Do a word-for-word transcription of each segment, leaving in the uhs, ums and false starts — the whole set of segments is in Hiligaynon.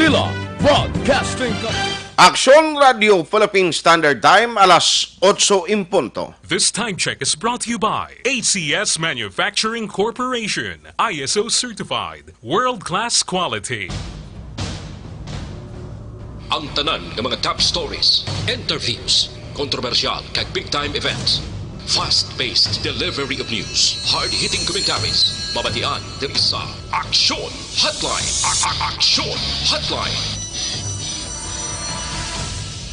Manila Broadcasting Company. Aksyon Radio Philippine Standard Time, alas otso en punto. This time check is brought to you by A C S Manufacturing Corporation, I S O certified, world-class quality. Ang tanan nga mga top stories, interviews, kontrobersyal kag big-time events, fast-paced delivery of news, hard-hitting commentaries, mabatian diri sa Aksyon Hotline. A- a- Aksyon Hotline.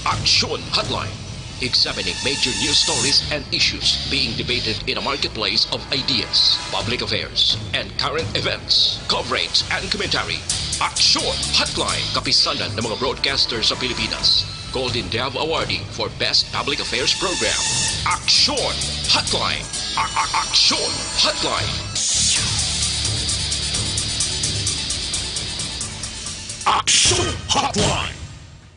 Aksyon Hotline. Examining major news stories and issues being debated in a marketplace of ideas, public affairs, and current events. Coverage and commentary. Aksyon Hotline. Kapisanan ng mga broadcaster sa Pilipinas. Golden Dove Awardee for Best Public Affairs Program. Aksyon Hotline. A- a- Aksyon Hotline. Aksyon Hotline.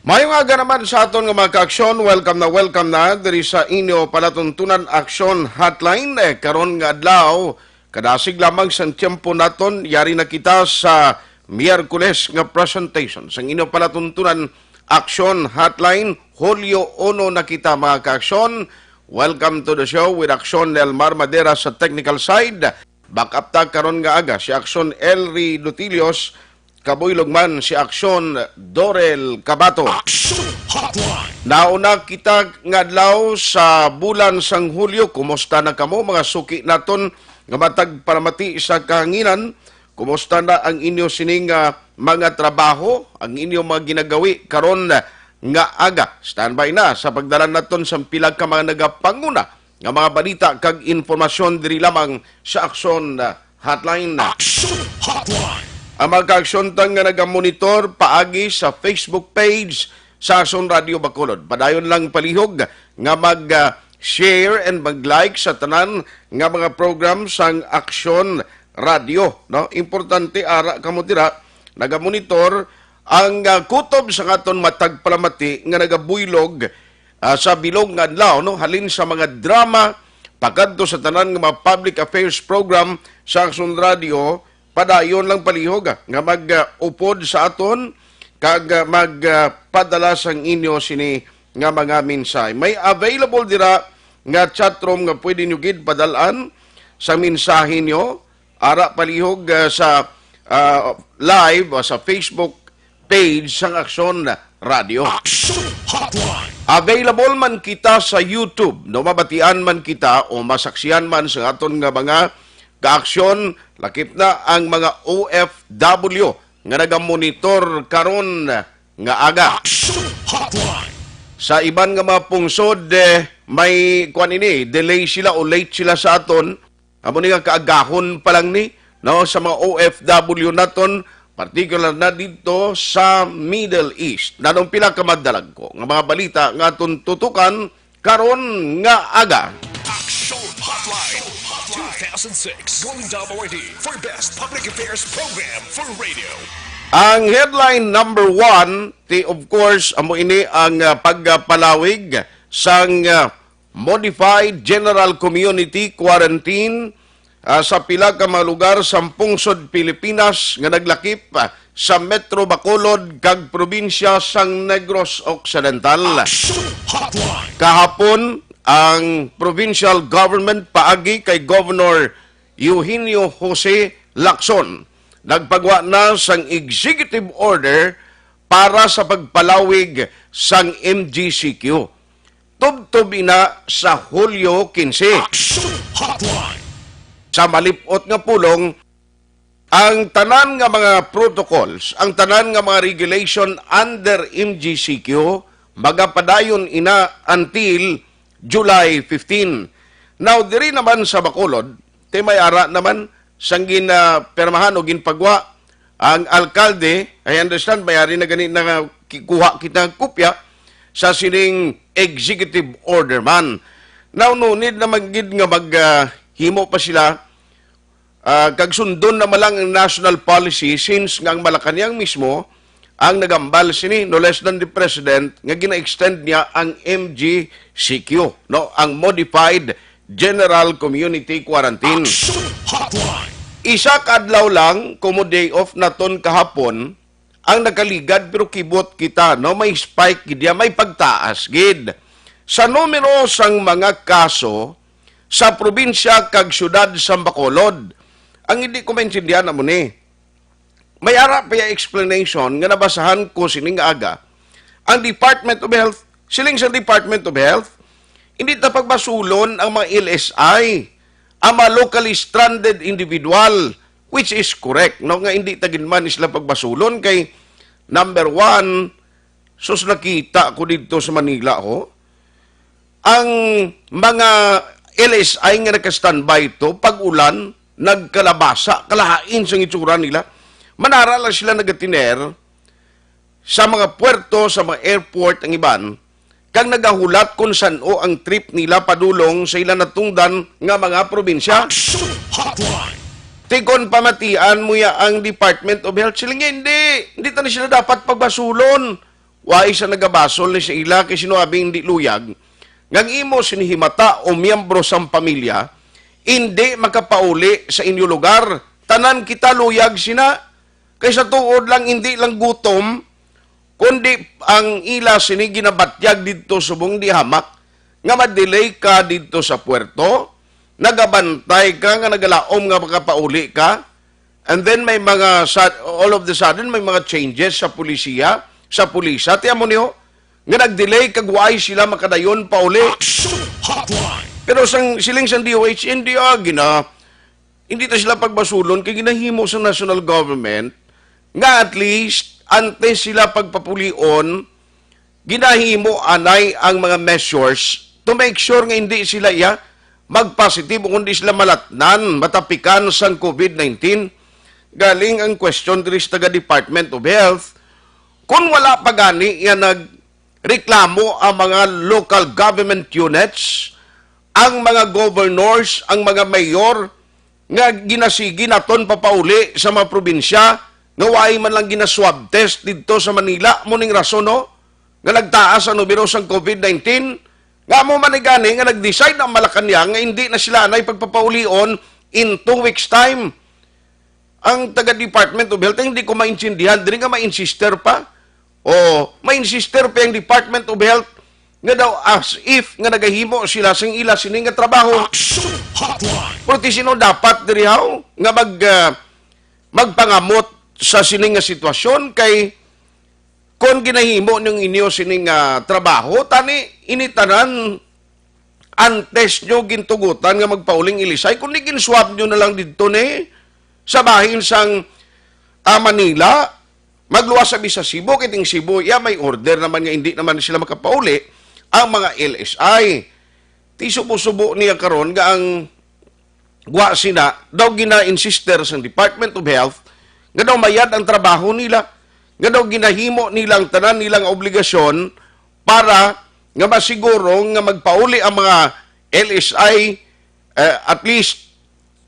Mayong aga naman sa aton nga mga kaaksyon. Welcome na welcome na diri sa inyo palatuntunan Aksyon Hotline. Eh, karon nga adlaw, kadasig lamang sang tiyempo naton, yari na kita sa Miyerkules nga presentation sang inyo palatuntunan Aksyon Hotline. Hulyo uno na kita, mga kaaksyon. Welcome to the show with Aksyon Nelmar Madera sa technical side. Back up ta karon nga aga si Aksyon Elry Dutilios, kabuylog man si Aksyon Dorel Cabato. Aksyon Hotline. Nauna kita nga adlaw sa bulan sang Hulyo. Kumusta na kamo, mga suki naton nga matag palamati sa kahanginan? Kumusta na ang inyo sining, ah, mga trabaho, ang inyo mga ginagawi karon nga aga? Standby na sa pagdala naton sang pila ka mga nagapanguna nga mga balita kag impormasyon diri lamang sa Aksyon, ah, Hotline. Aksyon Hotline. Ang mga kaaksyontang nga nagamonitor paagi sa Facebook page sa Aksyon Radio Bacolod, padayon lang palihog nga mag, ah, share and mag-like sa tanan nga mga program sang Aksyon Radio, no? Importante ara kamo dira nagamonitor ang, ah, kutob sa aton matag palamati nga nagabuylog, ah, sa bilog nga adlaw, no? Halin sa mga drama pakadto sa tanan nga mga public affairs program sa Aksyon Radio, padayon lang palihog, ah, nga mag, ah, upod sa aton kag, ah, mag, ah, padala sang inyo sini nga mga mensahe. May available dira nga chat room nga pwede nyo gid padalaan sa mensahe nyo. Ara palihog, ah, sa, ah, live, ah, sa Facebook page sang Aksyon Radio. Aksyon Hotline. Available man kita sa YouTube, no, mabatian man kita o masaksihan man sa aton nga mga kaaksyon, lakip na ang mga O F W nga nagamonitor karon nga aga. Aksyon Hotline. Sa iban nga mga pungsod, eh, may, kuwan ini, delay sila o late sila sa aton. Amo ni nga kaagahon pa lang ni, no, sa mga O F W naton, partikular na didto sa Middle East. Nanong pila ka madalagko nga mga balita nga aton tutukan karon nga aga. Action Hotline two thousand six Golden Dove Awardee for Best Public Affairs Program for Radio. Ang headline number one, ti, of course, amo ini ang, ah, pagpalawig sang, ah, Modified General Community Quarantine, ah, sa pila ka mga lugar sa pungsod Pilipinas nga naglakip, ah, sa Metro Bacolod kag probinsya sang Negros Occidental. Action Hotline. Kahapon, ang provincial government paagi kay Governor Eugenio Jose Lacson nagpagwa na sang executive order para sa pagpalawig sang M G C Q. Tubtob ina sa Hulyo kinse. Action Hotline. Sa malip-ot nga pulong, ang tanan nga mga protocols, ang tanan nga mga regulation under M G C Q, magapadayon ina until July fifteen. Now, diri naman sa Bacolod, ti may ara naman sang gin, ah, pirmahan o ginpagwa ang alkalde, I understand, may ari na gani na ki-, kuha kita kopya sa sining executive order man. Now, no need naman gid nga mag, ah, himo pa sila, ah, kag sundon na man lang ang national policy, since nga ang Malacañang mismo ang nagambal sini, no less than the president, nga gina-extend niya ang M G C Q, no, ang Modified General Community Quarantine. Action Hotline. Isa ka adlaw lang, kumo day off naton kahapon, ang nakaligad, pero kibot kita, no? May spike gid ya, may pagtaas gid sa numero sang mga kaso sa probinsya kag syudad sa Bacolod. Ang hindi ko maintindihan amo ni, may ara pa ya explanation nga nabasahan ko sining aga. Ang Department of Health, siling sa Department of Health, hindi ta pagbasulon ang mga L S I, ang mga locally stranded individual, which is correct, no, nga hindi ta gid man sila pagbasulon kay, number one, sus, nakita ko didto sa Manila, ho, ang mga L S I nga naka-standby to, pag ulan, nagkalabasa, kalahain sang itsura nila. Manara lang sila nagatiner sa mga puerto, sa mga airport, ang iban, kag nagahulat kung san-o ang trip nila padulong sa ila natungdan nga mga probinsya. Action Hotline. Tikon pamatian mo ya ang Department of Health, sila nga, "Hindi, hindi ta ni sila dapat pagbasulon." Wa isa nagabasol ni sa ila kay sinuabing hindi luyag nga ang imo sinihimata o miyembro sang pamilya hindi makapauli sa inyo lugar. Tanan kita luyag sina, kay sa tuod lang, hindi lang gutom, kundi ang ila sini ginabatyag didto subong di hamak nga ma-delay ka didto sa puerto, nagabantay ka nga nagalaom nga makapauli ka, and then may mga sad-, all of the sudden may mga changes sa pulisiya, sa pulisa, ti amo niyo, nga nag-delay kag waay sila makadayon pauli. Action Hotline. Pero sang siling sang D O H, hindi, ah, gina-, hindi ta sila pagbasulon kay ginahimo sa national government nga at least antes sila pagpapulion, ginahimo anay ang mga measures to make sure nga hindi sila iya mag-positive o kundi sila malatnan, matapikan sang COVID nineteen. Galing ang question diri sa taga Department of Health, kung wala pa gani iya nagreklamo ang mga local government units, ang mga governors, ang mga mayor, nga ginasigi naton papauli sa mga probinsya nga waay man lang gina-swab test didto sa Manila. Mo ning rason, no, nga nagtaas ang numero sang COVID nineteen. Nga mo man ni gani nga nag-decide ang Malacañang nga hindi na sila anay pagpapaulion in two weeks' time. Ang taga Department of Health, hindi ko maintindihan. Diri nga ma-insister pa. O, ma-insister pa ang Department of Health nga daw as if nga nagahimo sila sing ila sini nga trabaho. Action Hotline. Pero ti sino dapat diri, haw, nga mag, ah, magpangamot sa sini nga sitwasyon? Kay kon ginahimo ning inyo sini nga trabaho, tani ini tanan antes nyo gintugutan nga magpauling ilisay, kundi ginswab nyo na lang didto ni sa bahin sang, ah, Manila, magluwas sa bisa Cebu, kay ting Cebu, iya may order naman nga hindi naman sila makapauli ang mga L S I. Ti subo-subo niya karon nga ang gwa sina daw gina-insister sang Department of Health nga daw mayad ang trabaho nila, nga daw ginahimo nila ang tanan nilang obligasyon para nga masiguro nga magpauli ang mga L S I, eh, at least,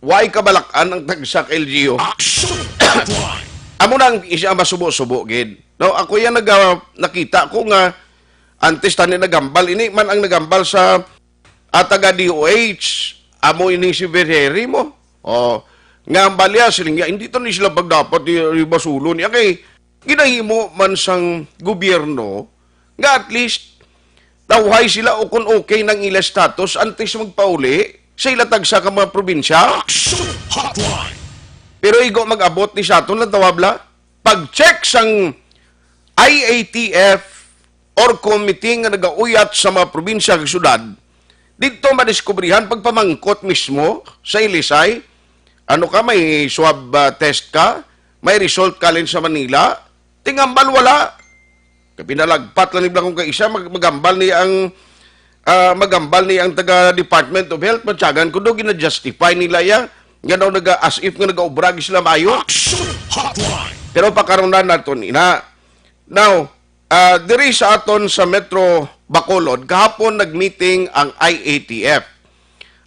way kabalak-an ang tagsa ka L G U. Action Hotline. Amo na ang isa masubo-subo gid. No, ako yan naga-, nakita ko nga antes tani nagambal, ini man ang nagambal sa, ah, taga D O H, amo ini si Verheri mo. Oh, nga ang balya, siling niya, hindi to ni sila pagdapat i-, ibasulon niya kay ginahimo man sang gobyerno nga at least tawhay sila o kung okay nang ila status antes magpauli sa ila tagsa ka mga probinsya. Action Hotline. Pero igo mag-abot ni sa aton lang tawabla, pag-check sang I A T F or committee nga nagauyat sa mga probinsya kag syudad, didto madiskubrihan pagpamangkot mismo sa ilisay, ano ka, may swab, ah, test ka, may result ka halin sa Manila, tingambal wala. Kapinalagpat lang nila kung kaisa, mag-, magambal ni ang, ah, magambal ni ang taga Department of Health, matyagan ko do, gina-justify nila ya, nga daw naga, as if nga nagaubra gid sila maayo. Action Hotline. Pero pakaronan naton ina. Now, ah, diri sa aton sa Metro Bacolod, kahapon nag-meeting ang I A T F.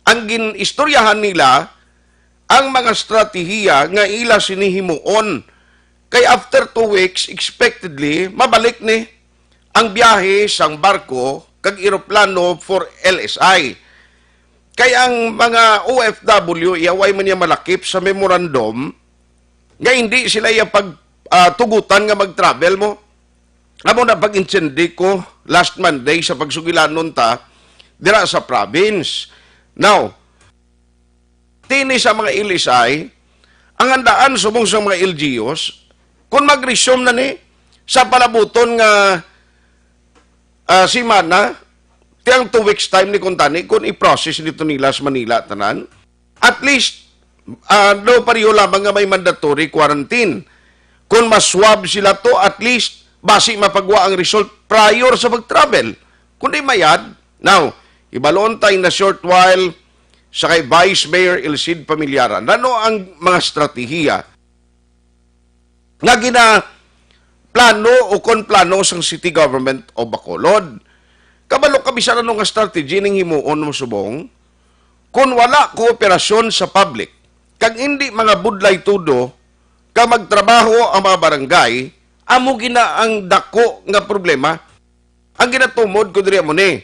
Ang gin-istoryahan nila, ang mga estratehiya nga ila sini himuon. Kay after two weeks, expectedly, mabalik ni ang biyahe sang barko kag eroplano for L S I. Kay ang mga O F W, iya way man niya malakip sa memorandum nga hindi sila iya pag-, ah, tugutan nga mag-travel mo. Amo na pag-intindi ko last Monday sa pagsugilanon ta dira sa province. Now, tini sa mga L S I, ang handaan subong sa mga L G Us, kung mag-resume na ni sa palabuton nga, ah, semana, tiyang two weeks time ni kuntani kung i-process dito nila sa Manila tanan. At least, ah, no, pareho lamang nga may mandatory quarantine. Kung ma-swab sila to, at least, basi mapagwa ang result prior sa pag-travel. Kundi mayad, now, ibalon ta in a short while sa kay Vice Mayor Elcid Familiaran. Ano ang mga strategiya nga ginaplano o kon plano sang City Government o Bacolod? Kabalo ka bisan ano nga strategy ning himuon mo subong? Kung wala kooperasyon sa public, kag hindi mga budlay tudo, kag magtrabaho ang mga barangay, amo gina ang dako nga problema. Ang ginatumod ko diri amo ni,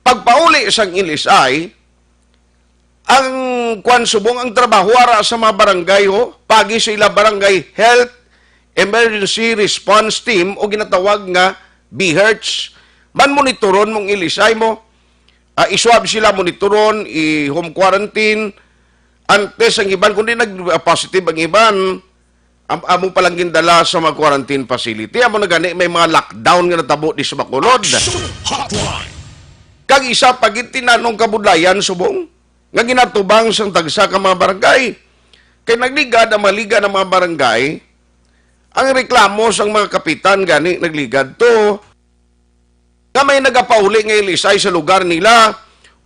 pagpauli sang L S I, ang kwan subong ang trabaho ara sa mga barangay, ho, pagi sa ila barangay health emergency response team o ginatawag nga BHERTs. Man monitoron mong L S I mo, ah, iswab sila, monitoron, i-home quarantine, antes ang iban, kundi nag-positive ang iban, am-, amo palang gindala sa mga quarantine facility. Amo na gani, may mga lockdown nga natabo di sa Bacolod. Action Hotline. Kag isa pa gid, tinanong kabudlayan subong nga ginatubang sang tagsa ka mga barangay. Kay nagligad ang maliga ng mga barangay, ang reklamo sang mga kapitan gani nagligad to nga may nagapauli nga L S I sa lugar nila,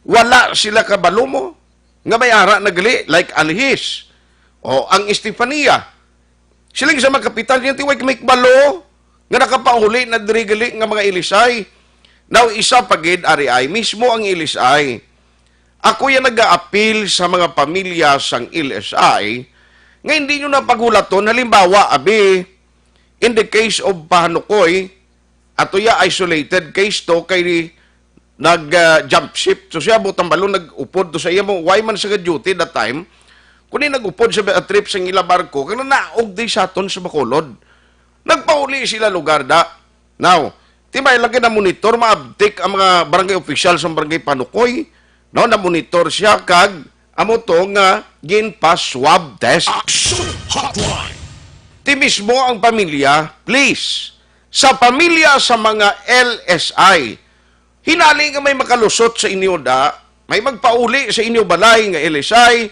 wala sila kabalo mo nga may ara na gali, like Alihis o ang Estefania. Siling sa mga kapitan niya, tiway may kabalo nga nakapauli na diri gali nga mga L S I. Now, isa pa gid, ari ay, mismo ang L S I. Ako yan nag-aapil sa mga pamilya sang L S I nga hindi nyo na paghulaton. Halimbawa, abi, in the case of Pahanukoy, ato ya isolated case to kay nag, ah, jump ship. So siya, butang balon, nag-upod to sa iya mo. Why man sa duty that time? Kundi nag-upod sa trip sa ila barko, kaya naog di sa aton sa Bacolod. Nagpauli sila lugar da. Now, tibay lagi na monitor, maabtik ang mga barangay official sa barangay Panukoy. No, na monitor siya kag amo to nga ginpa-swab test. Action Hotline. Ti mismo ang pamilya, please, sa pamilya sa mga L S I, hinali nga may makalusot sa inyo da, may magpauli sa inyo balay nga L S I,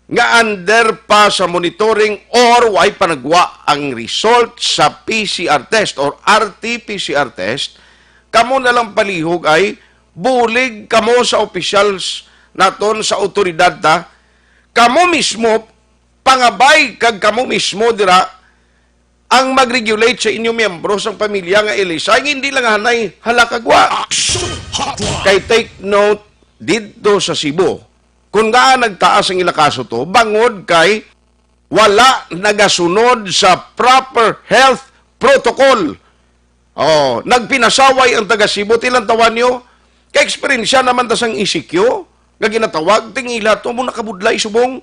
nga under pa sa monitoring or way panagwa ang result sa P C R test or R T P C R test, kamo na lang palihog ay bulig kamo sa officials naton, sa awtoridad ta. Kamo mismo, pangabay kag kamo mismo dira ang mag-regulate sa inyo miyembro sang pamilya nga L S I, nga hindi lang hanay halakagwa. Action Hotline. Kay take note, didto sa Cebu, kung nga nagtaas ang ila kaso to, bangod kay wala nagasunod sa proper health protocol. Oh, nagpinasaway ang taga Cebu, tilantawan nyo. Ka-eksperyensya naman ta sang E C Q, nga ginatawag, tingila to, mo nakabudlay subong.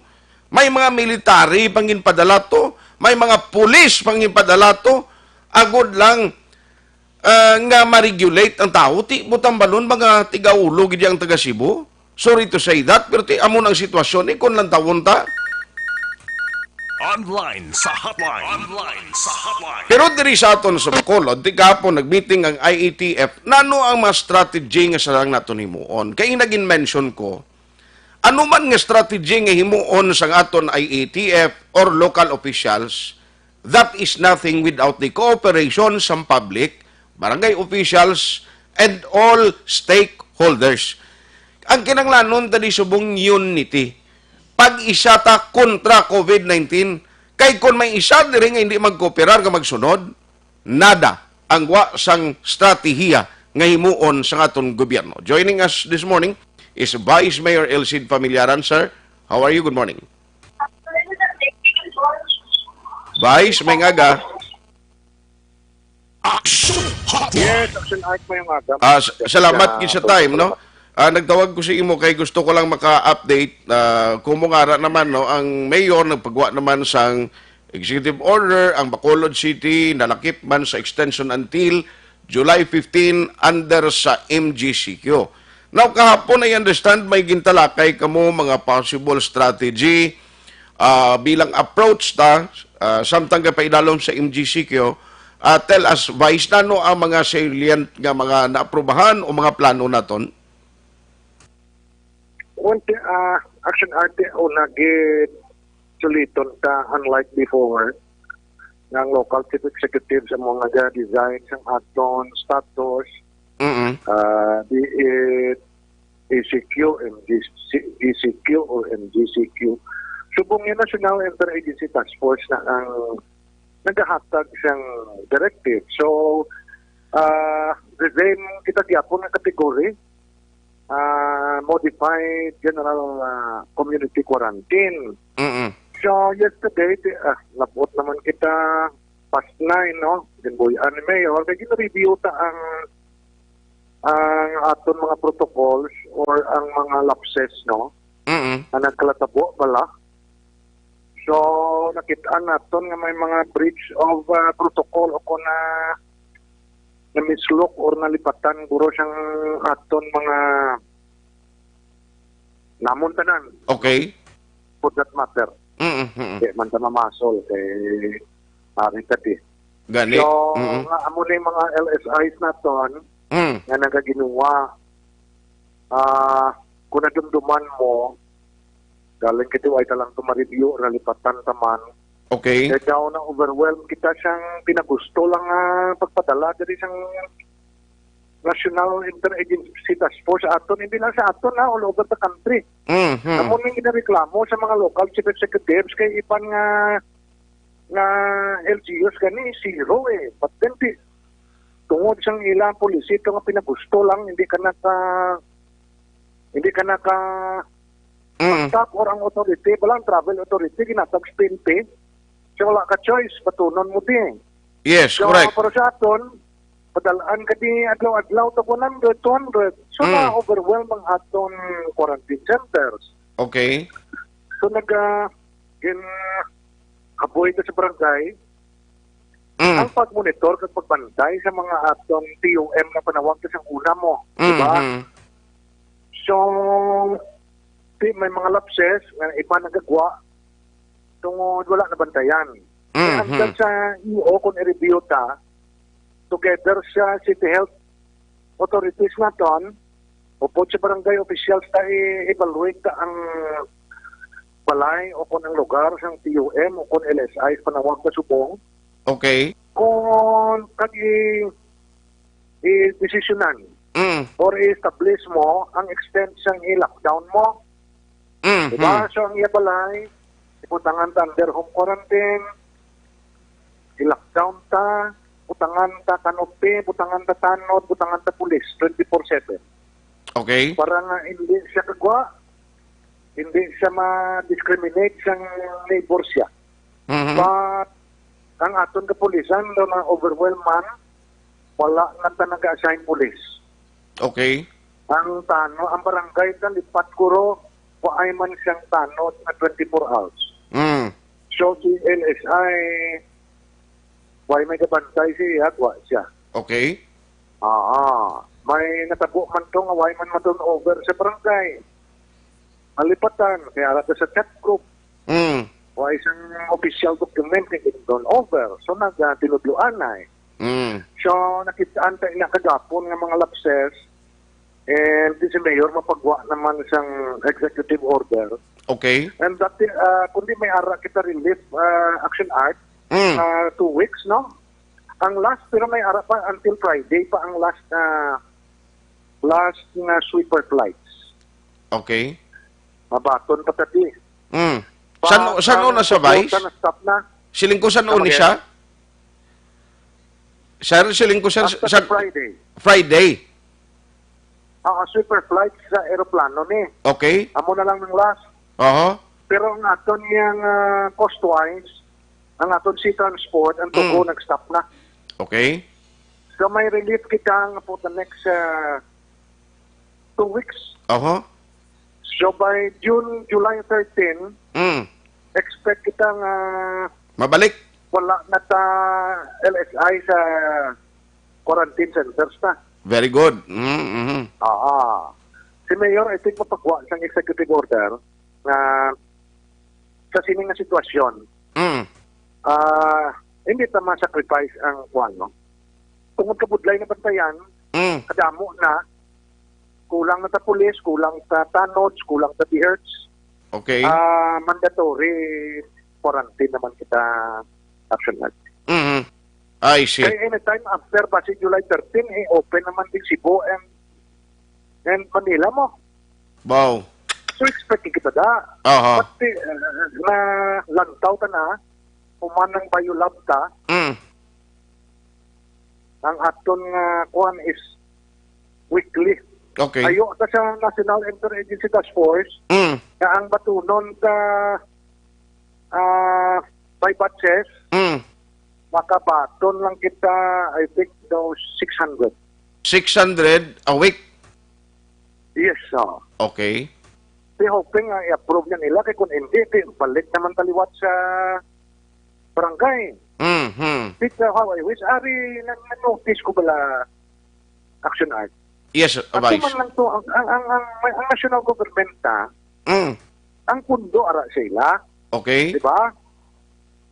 May mga military pang ginpadala to, may mga pulis pang ginpadala to, agod lang, ah, nga ma-regulate ang tawo. Ti, mo tambalon, mga tigaulo gid ang taga Cebu. Sorry to say that, pero ti, amo nang sitwasyon, eh, kung lantawon ta. Online sa hotline. Online sa hotline. Pero diri sa aton sa Bacolod, ti kahapon nag-meeting ang I A T F. Nano ang mga strategy nga sarang naton himuon? Kay nagin-mention ko, ano man nga strategy nga himuon sang aton I A T F or local officials, that is nothing without the cooperation sang public, barangay officials, and all stakeholders. Ang kinahanglanon ta di subong unity. Pag-isa ta kontra COVID nineteen. Kay kung may isa diri nga hindi magkooperar nga magsunod, nada ang wa sang strategiya nga himuon sa aton gobyerno. Joining us this morning is Vice Mayor Elcid Familiaran. Sir, how are you? Good morning. Vice, may ngaga. Action Hotline. Yes, Action Art, may ngaga. Ah, s-, salamat gid sa time, no? Ah, nagtawag ko sa imo kay gusto ko lang maka-update, ah, kung mo ngara naman, no, ang mayor nagpagwa naman sang Executive Order, ang Bacolod City nalakip man sa extension until July fifteen under sa M G C Q. Now, kahapon, I understand, may gintalakay kamo mga possible strategy, ah, bilang approach ta, ah, samtang ka paidalom sa M G C Q. Ah, tell us, Vice, nano ang mga salient nga mga naaprubahan o mga plano naton? One thing, ah, Action Art, una gid suliton ta, unlike before, nga ang local chief executive sa mga ga-design sang aton status, Mm-mm. ah, be it E C Q, M G C, E C Q or M G C Q. Subong nga National Interagency Task Force na ang nagahatag sang directive. So, ah, the same kita gyapon nga category, ah, modified general, ah, community quarantine. Mm-mm. So, yesterday, ti-, ah, labot naman kita past nine, no? Ginbuy-an ni Mayor, kay gina-review ta ang, ang aton mga protocols or ang mga lapses, no? Mm-mm. Na nagkalatabo bala. So, nakit-an naton nga may mga breach of, ah, protocol o kung na, na mislok or nalipatan guro sang aton mga namon tanan. Okay. For that matter. Mm, mm, mm. Di man ta mamasol kay ari ta di. Gani. So, Mm, mm. nga amo ni mga L S Is naton Mm. nga nagaginuwa, ah, kung nadumduman mo, galing kita ay talang tumareview, nalipatan taman. Okay. Kaya daw na overwhelm kita siyang pinagusto lang nga pagpadala diri sang National Interagency Task Force sa aton, hindi lang sa aton na, all over the country. Mm-hmm. Amo ning ginareklamo sa mga local chief executives kay iban nga, nga L G Us gani, zero eh. But then, di, tungod sang ilang policy, ito nga pinagusto lang, hindi ka naka, hindi ka naka Mm. Staff or ang authority, wala ang travel authority, ginatag sa P N P. So, wala ka choice, batunon mo di. Yes, So, correct. para sa aton, padalaan ka di adlaw-adlaw, tag one hundred, two hundred. So, Mm. na-overwhelm ang aton quarantine centers. Okay. So, nag, ah, gin-, kabuhi ta sa barangay, Mm. ang pagmonitor kag pagbantay sa mga aton T O M na panawag ta sang una mo, di ba? Mm-hmm. So, di, may mga lapses nga iba nagagwa tungod wala nabantayan. Mm-hmm. Hangtod sa E O, kung i-review ta, together sa City Health Authorities naton, upod sa barangay officials ta i-evaluate ta ang balay o kon ang lugar sang T O M o kon L S I sa panawag sa subong. Okay. Kon kag i-, i-desisyonan Mm. or i-establish mo ang extent sang i-lockdown mo. Mm, Diba? mm. So, ang iya balay, ibutangan ta under home quarantine, i-lockdown ta, butangan ta canopy, butangan ta tanod, butangan ta pulis, twenty-four seven. Okay. Para nga hindi siya kagwa, hindi siya ma-discriminate sang neighbor siya. Mhm. But, ang aton kapulisan, daw na overwhelm man, wala na ta nag-assign pulis. Okay. Ang tano, ang barangay, ta lipat kuro, waay man siyang tanod na twenty-four hours. Mm. So, si L S I, way may kabantay siya, wa siya. Okay. Ah, may natabo man to nga way man ma-turn over sa barangay. Malipatan, kaya ara ta sa chat group. Mm. Wa isang official document nga gin-turn over. So, nagtinudloan na eh. Mm. So, nakitaan ta ina kagapon nga mga lapses, and di si Mayor mapagwa naman sang executive order. Okay. And that, ah, kundi may ara kita relief, ah, action art, Mm. ah, two weeks, no? Ang last, pero may ara pa until Friday pa ang last, ah, last nga sweeper flights. Okay. Mabaton pa ta di. Mm. Pa, San, san ang na sa Vice? Sa na stop na. Siling ko san Ano ni yan? siya? Sir, siling ko, sir, Hasta sa sa Friday. Friday. Ah, sweeper flights sa eroplano ni. Okay. Amo na lang ng last. Oho. Pero ang aton yang, ah, cost-wise, ang aton sea transport, ang tubo Mm. nag-stop na. Okay. So may relief kita nga for the next, ah, two weeks. Oho. So by June, July thirteen, Mm. expect kita nga Mabalik? Wala na ta L S I sa quarantine centers na. Very good. Mm-hmm. Ah, si Mayor, I think, mapagwa sang executive order nga sa sining nga sitwasyon, Mm. ah, hindi ta ma-sacrifice ang kuwan, no? Tungod kabudlay na bantayan, Mm. kadamo na, kulang na ta pulis, kulang ta tanods, kulang ta D H. Okay. Ah, mandatory quarantine naman kita, Action Act. Mm-hmm. I see. Kay anytime after, basi July thirteen, eh, open naman din Cebu and, and Manila mo. Wow. So, expect kita da. Aha. Pati, uh, na lantaw ta na, human ang biolab ta, Mm. ang aton nga kuan is weekly. Okay. Ayo ta sa National Interagency Task Force Mm. nga ang batunon sa, ah, by batches, Mm. makabaton lang kita, I think, daw six hundred. Six hundred a week? Yes, oo. Okay. Di hoping nga i-approve na nila, kay kung hindi, di balik naman taliwat sa barangay. Mm-hmm. Di ka, how I wish, ari, nag-notice ko bala, Action Art. Yes, Ato Vice. man lang to, ang, ang, ang, ang, ang national government ta, Mm. ang pundo ara sa ila. Okay. Di ba?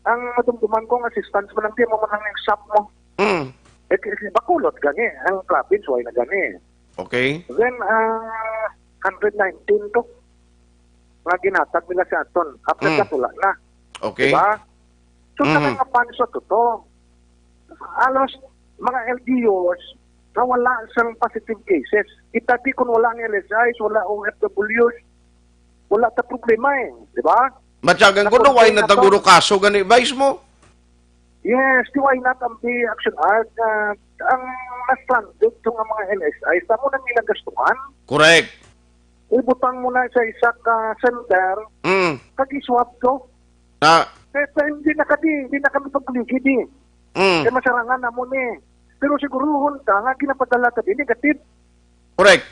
Ang madumduman ko nga assistance man lang, di mo man lang yung sap mo. Mm. Eh, eh, Bacolod gani, ang province, why na gani? Okay. Then, ah, hundred nineteen to. Nga ginhatag nila sa aton. After Mm. that, wala na. Okay. Di ba? So, Mhm. tanan nga funds sa to. Alos, mga L G Us, nga wala sang positive cases. Kita di kung wala ang L S Is, wala O F Ws, wala ta problema eh. Di ba? Matyagan ko, no, why Nakontain na ta ato. guro kaso gani, Vice mo? Yes, di why not ang P Action Art? Ah, ang na-stranded to nga mga L S Is, tamo na nilang gastuhan. Correct. Ibutang mo na sa isa ka center, Mm. kag iswab to. Na Kaya sa hindi na kadi, hindi na kami pagligid eh. Mm. Kaya masarangan na mo ni. Pero siguruhon ka nga ginapadala ka din, negative. Correct.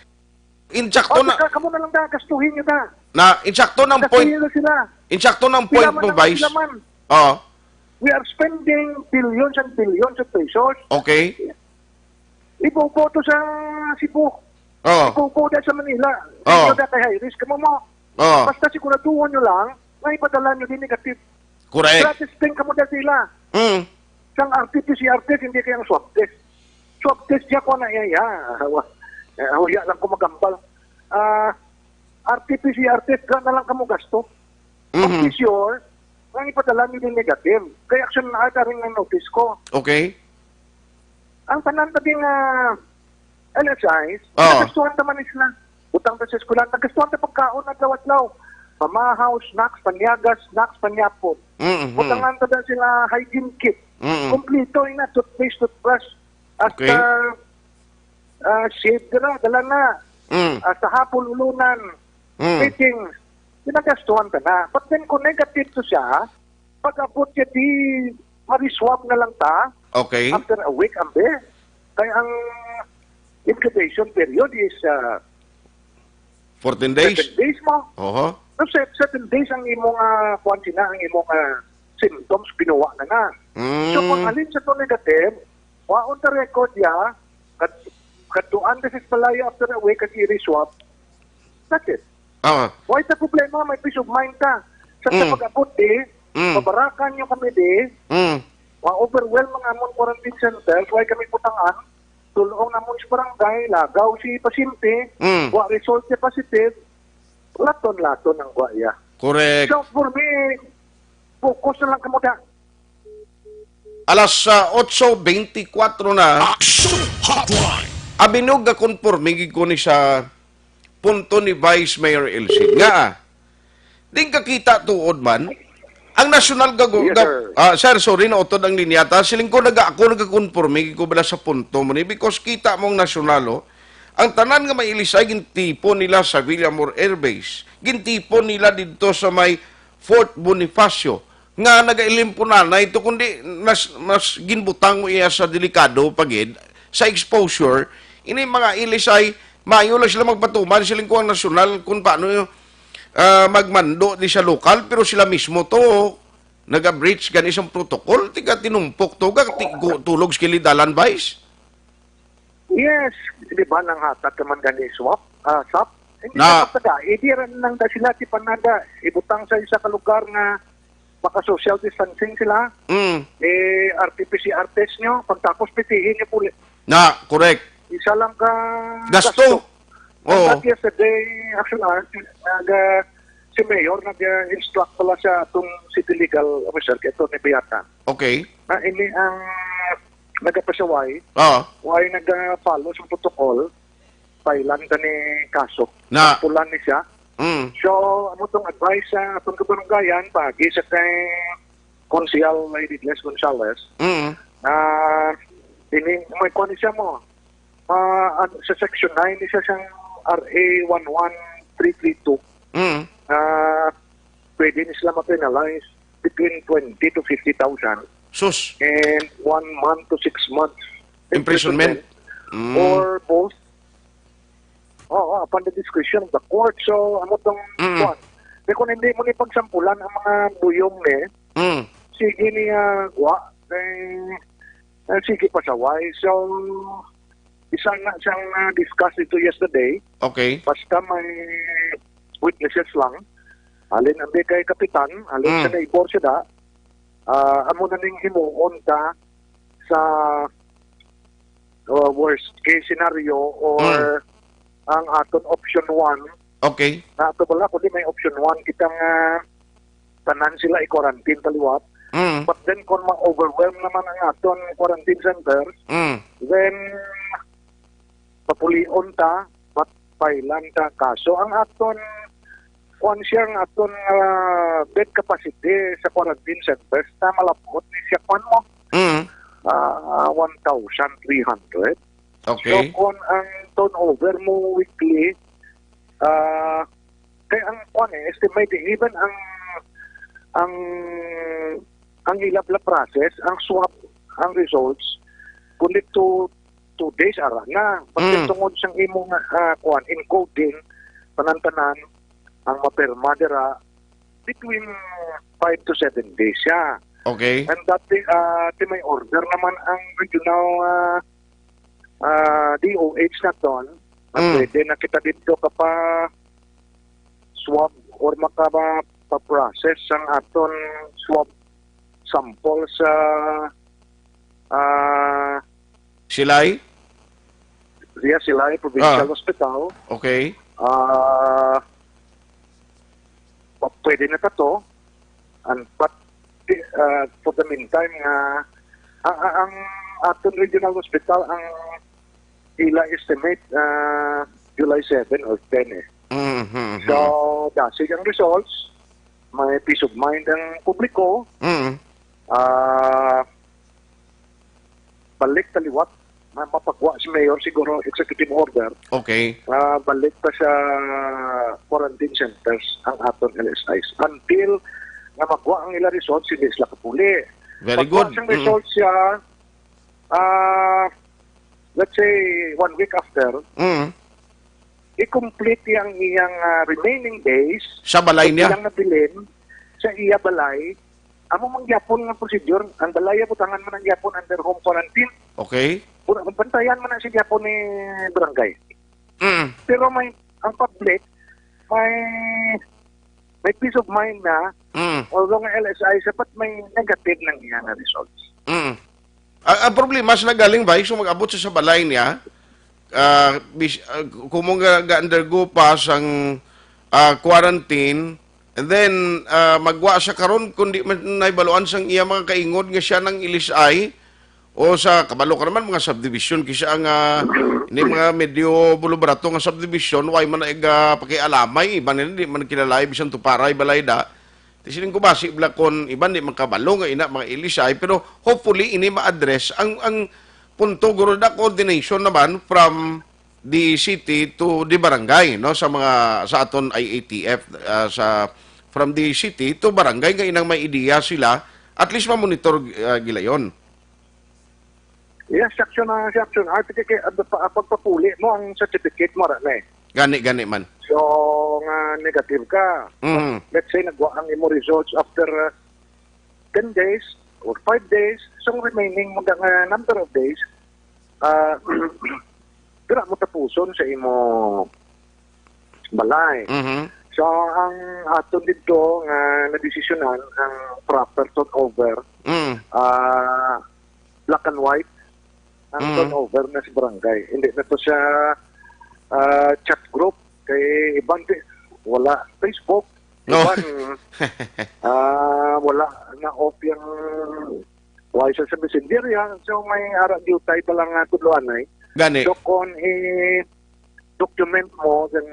Insakto O, na, saka kamo na lang na, gastuhin nyo na. na insakto ng point, Gastuhin nyo sila. insakto ng Sila point man mo, ang Vice. sila man. Oo. We are spending billions and billions of pesos. Okay. Ibubo to sa Cebu. Oo. Ibubo na sa Manila. Oo. Hindi na kay high risk kamo mo. Oo. Basta siguraduhan nyo lang na ipadala nyo din negative. Correct. Gratis din kamo dyan sila. Mm. Sang R T P C R test, hindi kayang swab test. Swab test niya ko na iya, iya. Hawa. Eh, huya lang ko magambal. Ah, R T P C R test, dra na lang kamo gasto. Mhm. Ang sure, ang ipadala nyo din negative. Kaya action na ata rin ang notice ko. Okay. Ang tanan pa din nga L S Is, Oh. nagastuhan ta man sila. Butang ta sa eskwela, nagastuhan ta pagkaon adlaw-adlaw. Pamahaw, snacks, panyaga, snacks, panyapon. Mm-hmm. Butangan ta na sila hygiene kit. Mm-mm. Kompleto ina, toothpaste, toothbrush. Hasta, Okay. ah, shade dira, dala na. Mm. Hasta hapon, ulunan. Mm. Meeting. Ginagastuhan ta na. But then kung negative to siya, pag-abot niya di, mariswab na lang ta. Okay. After a week, ambi. Kaya ang incubation period is, ah, Fourteen days? seven days mo. Oho. So, se-, seven days ang imong, ah, kuwan sina, ang imong, ah, symptoms, binuwa na na. Mm. So, kung alin sa to negative, waon ta record ya, kat-, katuan ka sa balay after a week, kag i-reswab. That's it. Ah. Why sa problema, may peace of mind ka. Sa, sa Mm. pag-abot, di, Mm. pabarakan nyo kami, di, Mm. wa-overwhelm ang amon quarantine centers, why kami butangan, tulong namon sa barangay, lagaw si pasyente, Mm. wa result si positive, laton-laton ang wa iya. Correct. So, for me, focus na lang kamo da. Alas, ah, otso beintikwatro na. Action Hotline. Abinog nga konporme gid ko ni sa punto ni Vice Mayor Elsie. Nga, di ka kita tuod man, ang nasyonal gago-, Yes, ga-, sir. ah, sir, sorry, nautod ang linya ta. Siling ko, naga-, ako nagakonporme gid ko bala sa punto mo ni, because kita mo ang nasyonal, oh. Ang tanan nga may L S I gintipon nila sa Villamor Air Base. Gintipon nila didto sa may Fort Bonifacio. Nga nagailimpunan na ito, kundi mas, mas ginbutang mo iya sa delikado pa gid sa exposure. Ini mga L S I, maayo lang sila magpatuman, siling ko ang nasyonal kung paano, ah, magmando di sa lokal, pero sila mismo to, naga-breach gani sang protocol, tiga tinumpok to, ga ti-, gu-, tulog sa kilid dalan, Vice? Yes, di ba, nanghatag ka man gani swap, ah, sap? Hindi Na na pagtaga, hindi rin nang da sila, di pa nada, ibutang sa isa ka lugar nga maka-social distancing sila, Mm. eh, R T P C R test nyo, pagtapos pitihin nyo puli. Na, correct. Isa lang ka Gasto. gasto. And Oo. that yesterday, actually, ah, nag, ah, si Mayor nag-instruct pala sa atong city legal officer, kay Attorney Biatan, Okay. na ini ang nagapasaway, Ah. why nag-follow sa protocol, file-an ta ni kaso. Na. Sampulan ni siya. Mm. So, amo tong advice sa atong kabaranggayan, paagi sa kay Konsehal Lady Gles Gonzales, Mm. na ini, may kuha ni siya mo, ah, an-, sa Section nine ni siya sang R A one one three three two, Mm. ah, pwede ni sila ma-penalize between twenty to fifty thousand Sus. and one month to six months Imprisonment. imprisonment Mm. or both. Oo, upon the discretion of the court. So, amo tong Mm. kuwan. Kaya kung hindi mo ni pagsampulan ang mga buyong ni, Mm. sige ni, ah, gwa, eh, eh, sige pasaway. So, isa na siyang na-discuss ito yesterday. Okay. Basta may witnesses lang. Halin ang di kay kapitan, halin Mm. sa neighbor siya da. Ah, amo na ning himuon ta sa, uh, worst case scenario or Mm. ang aton option one. Okay. Na ato bala, kundi may option one kita nga tanan sila i-quarantine taliwat. Mm. But then, kung ma-overwhelm naman ang aton quarantine center, Mm. then papulion ta, but file-an ta kaso. Ang aton, kuwan siya, ang aton, ah, bed capacity sa quarantine centers na malabot ni siya, kuwan mo, Mm. ah, one thousand three hundred. Okay. So, kung ang turnover mo weekly, ah, kay ang, kuwan eh, estimate, even ang, ang, ang ilab la process, ang swab, ang results, kundi two, two days ara na. Pati Mm. tungod sang imo nga, ah, kuwan, encoding, tanan-tanan, ang mapirma dira, between five to seven days siya. Okay. And that, ah, ti may order naman ang regional, ah, ah, D O H naton, na Mm. pwede na kita dito kapa-swab or makapa-process ang aton swab sample sa, ah, Silay? Via Silay Provincial Ah. Hospital. Okay. Ah, pa-, pwede na ta to. And, but, uh, for the meantime, nga, ang, ang, ang aton regional hospital, ang ila estimate, uh, July seven or ten eh. Mhm, mhm. So, dasig ang results, may peace of mind ang publiko. Mhm. Ah, balik taliwat, ma-, mapagwa si Mayor siguro executive order. Okay. Ah, balik pa sa quarantine centers ang aton L S Is. Until nga magwa ang ila results, hindi sila kapuli. Very Pagwa good. Sang Mm. results siya, ah, let's say, one week after, Mm. i-complete niya ang iyang, ah, remaining days. Sa balay niya? Ilang nabilin sa iya balay. Amo man gyapon nga procedure, ang balay butangan man ang gyapon under home quarantine. Okay. Pura, bantayan man na siya gyapon ni barangay. Mm. Pero may, ang public, may, may peace of mind na, Mm. although nga L S I, sapat may negative ng iya nga results. Mm. Ang, ang problema sa nagaling ba, so mag-abot sa, sa balay niya, ah, bis-, ah, kung mo ga, ga-undergo pa sang, ah, quarantine, and then, ah, magwa sa karon, kung di man nahibaluan sang iya mga kaingod nga siya nang ilisay, o sa kabalo ka naman, mga subdivision, kisa ang, ah, ini mga medyo bulubarato nga subdivision, way man na iga pakialamay, iba nila, di man kilalay, bisan tuparay, balay da. Ti siling ko ba, si Blacon, iban di man kabalo nga ina mga ilisay, pero hopefully ini ma-address. Ang, ang punto, guro, da coordination naman from the city to the barangay, no, sa mga, sa aton I A T F, ah, sa, from the city to barangay, nga inang may ideya sila, at least ma-monitor, ah, gilayon. Yes, section na section. Ah, sige, kay, ah, pa-, pagpapuli mo ang certificate mo, ra na eh. Gani, gani man. So, nga negative ka. Mhm. Let's say, nagwa ang imo results after, uh, ten days or five days, so ang remaining mga nga number of days, ah, dira mo tapuson sa imo balay. Mhm. So, ang aton dito nga nadesisyonan, ang proper turnover, Mm. ah, black and white, ang Mm. turnover na sa barangay. Hindi na to siya, ah, chat group. Kay iban di, wala Facebook. No. Iban, ah, wala na off yung why sa, sa messenger yan. So, may ara diutay pa lang nga tudloanay. Gani. So, kung i-document mo, then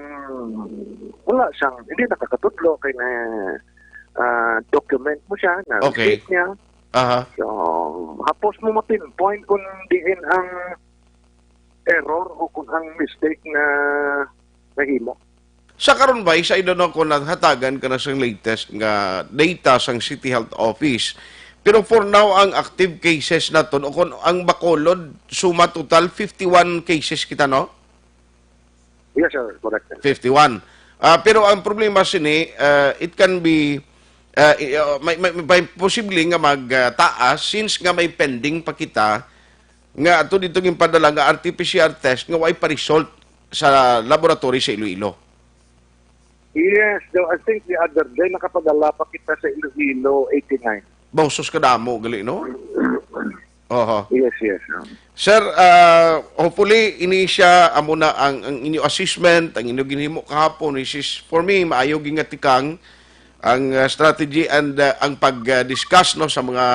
wala siyang, hindi nakakatudlo kay na, ah, document mo siya, na Okay. receipt niya. Aha. So, hapos mo ma-pinpoint kung diin ang error o kung ang mistake na nahimo. Sa karon ba, isa, I don't know kung nahatagan ka na sang latest nga data sang City Health Office. Pero for now, ang active cases naton, o kung ang Bacolod, suma total, fifty-one cases kita, no? Yes, sir. Correct, sir. Fifty-one. Ah, pero ang problema sini, ah, it can be, ah, i- ah, may, may, may posible nga magtaas since nga may pending pa kita nga ato dito ginpadala nga R T P C R test nga way pa result sa laboratory sa Iloilo. Yes, though I think the other day nakapadala pa kita sa Iloilo eighty-nine. Bausos ka damo gali, no? Oho. Yes, yes. Um, Sir, ah, hopefully, ini siya amo na ang, ang inyo assessment, ang inyo ginhimo kahapon, which is, for me, maayo gingatikang ang, ah, strategy and, ah, ang pag-discuss, no, sa mga,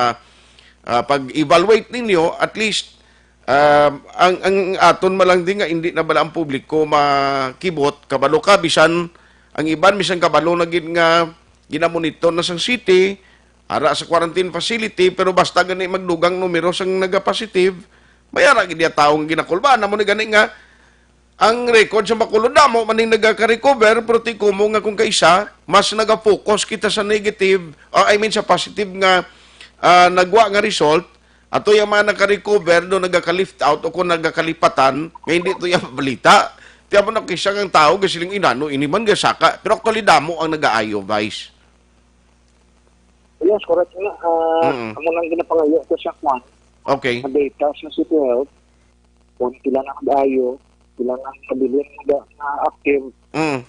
ah, pag-evaluate ninyo. At least, um, ang, ang aton man lang din nga hindi na bala ang publiko makibot, kabalo ka, bisan ang iban, bisan kabalo na gid nga ginamonitor na sang city, ara sa quarantine facility, pero basta gani magdugang numero sang nagapositive, may ara gid iya tawo nga ginakulbaan. Amo ni gani nga, ang record sa Bacolod, damo man ning nagaka-recover, pero ti kumo nga kung kaisa, mas nagafocus kita sa negative, or I mean sa positive nga, ah, nagwa nga result, ato yung mga naka-recover do nagaka-lift out o kung nagakalipatan, nga hindi to yung balita. Tiyan mo na kisa nga ang tao, gasiling inano, ini man gasaka. Pero actually, damo ang nagaayo, Vice. Yes, correct nga. Ah, Mm. Amo lang ginapangayo ko sa kwan. Okay. Ang data sa City Health, kung pila na ang daayo, pila na ang pabilin nga, nga active. Mm.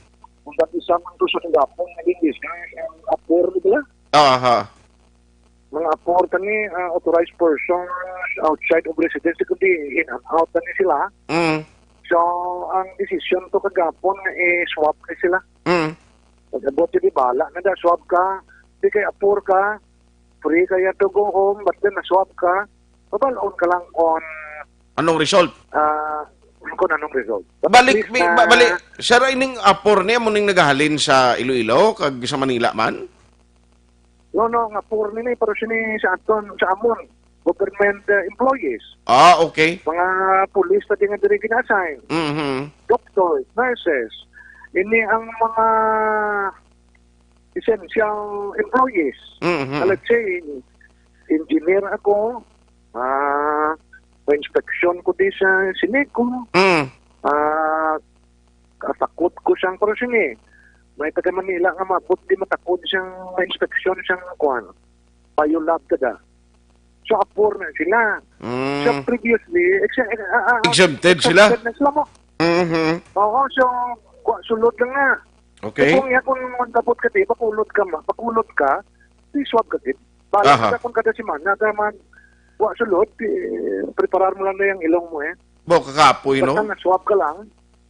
Kung dati sa man to sa kagapon, naging business, ang apor, di ba? Aha. Mga apor kani, ah, authorized persons outside of residence, kundi in and out na ni sila. Mm. So, ang decision to kagapon nga i-swab ni sila. Mm. Pag-abot, di bala na da, swab ka, di kay apor ka, free kaya to go home, but then na-swab ka, pabalon ka lang on, Anong result? Ah, kung anong result. But Balik, at least mi- na ba- balik, sir, ining apor niya mo ning nagahalin sa Iloilo, kag sa Manila man? No, no, nga apor ni, pero sini sa aton, sa amon, government, uh, employees. Ah, okay. Mga police na di nga diri gina-assign. Mhm. Doctors, nurses. Ini ang mga essential employees. Mhm. Na, let's say, engineer ako, ah, may inspection ko di sa Sineco. Mm. Ah, katakot ko siyang, pero sini, may taga Manila nga mabot di matakod siyang may inspection siyang kuan. Biolab ka da. So, apor na sila. Mm. So, previously, ex- ah, ah, ah, Exempted sila? Exempted na sila mo. Mhm. Oo, so, wa, sulod lang nga. Okay. So, kung iya, kung mandabot ka, di, pakulot ka, ma, pakulot ka, di swab ka, di. Bala Aha. Ka kung kada semana, ka man, wa, sulod, di, preparar mo lang na yung ilong mo, eh. Bo, kakapoy, no? Basta na-swab ka lang,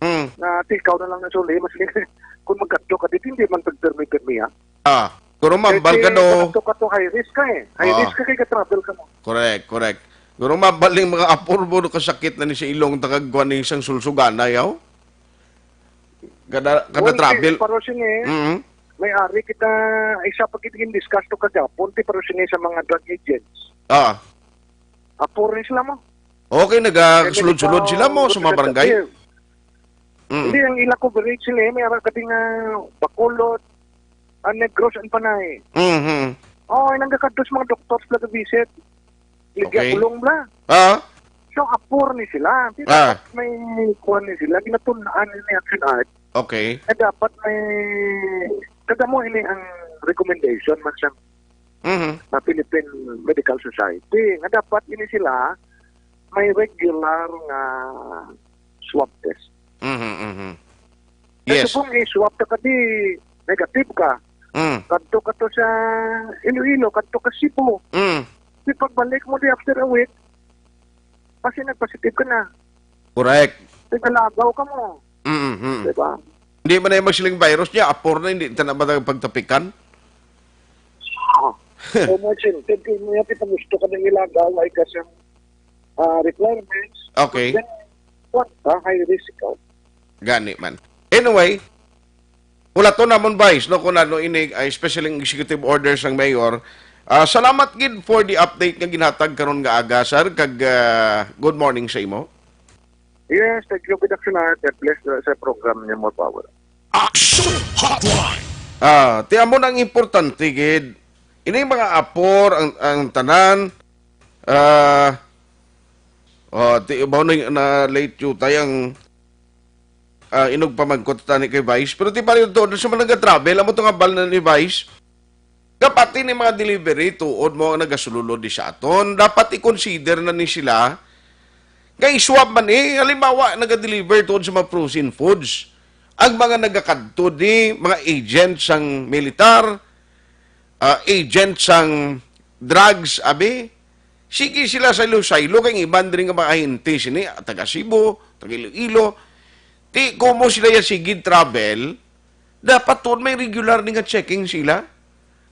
Mm. Na, ti, ikaw na lang na suli, mas kung magkadto ka, di, hindi man pagpirmi-pirmi, ah. Ah, pero mambal ka Kay do. Kung magkadto ka to, high risk ka, eh. High Ah. Risk ka kay ka-travel ka mo. Correct, correct. Pero mambal ning mga apor mo, no, kasakit na ni sa ilong, takag kuwan ni isang sulsuganay, yaw? Kada, kada Well, travel. Ti, pero sini, Mm. May ari kita, isa pa kita discuss to kagapon, ti, pero sini sa mga drug agents. Ah. Apor ni sila mo. Okay, nagasulod-sulod sila mo sa mga barangay? Mm. Hindi, ang ila coverage sila, eh, may ara ka din nga Bacolod, ah, Negros, and Panay. Mhm. Oh, ay nang kakadtos mga doktor sila ka-visit. Ligya Okay. Kulong bla. Ah? So, apor ni sila. Di Ah. Dapat may kuwan ni sila. Ginatun-an ni Action Art. Okay. Eh, dapat may, kada mo ini ang recommendation, man siya. Mhm. na Philippine Medical Society nga dapat ini sila may regular nga swab test. Mhm, mhm. Kay Yes. Subong, i-swab ka kadi negative ka. Mm. Kadto ka to sa Iloilo, kadto ka Cebu. Mm. Di pagbalik mo di after a week, kasi nagpositive ka na. Correct. Di kalagaw ka mo. Mm, mm. Di ba? Hindi man na yung magsiling virus niya, apor na, hindi ta na ba pagtapikan? Oh. So, imagine, kung mo yan, kita gusto ka nang ilagaw, ay kasi uh, requirements. Okay. Then, what? Ah, high risk ka. Gani man. Anyway, wala to namon, Vice, no, kung ano ini, ay, especially ang executive orders ng mayor. Ah, salamat gid for the update nga ginhatag karon nga aga, sir, kag ah, good morning sa imo. Yes, thank you, Good Action Hour. God bless uh, sa program niya, More Power. Action Hotline. Ah, ti amo nang importante gid. Ini mga apor ang, ang tanan. Ah, oh, ti mao na, na late jutay ang ah, inog pamangkot tani kay Vice. Pero ti pala yung tuod sa mga nag-travel, amo to nga bal na ni Vice. Kapati ni mga delivery, tuod mo ang nagasululod di sa aton. Dapat i-consider na ni sila nga i-swab man eh. Halimbawa, naga-deliver tuod sa mga frozen foods. Ang mga nagakadto di, mga agent sang militar, ah, agent sang drugs, abi, sige sila sa saylo-saylo kay ang iban diri nga mga ahente sini, taga Cebu, taga Iloilo. Ti kumo sila ya sige travel, dapat tuod may regular ni nga checking sila.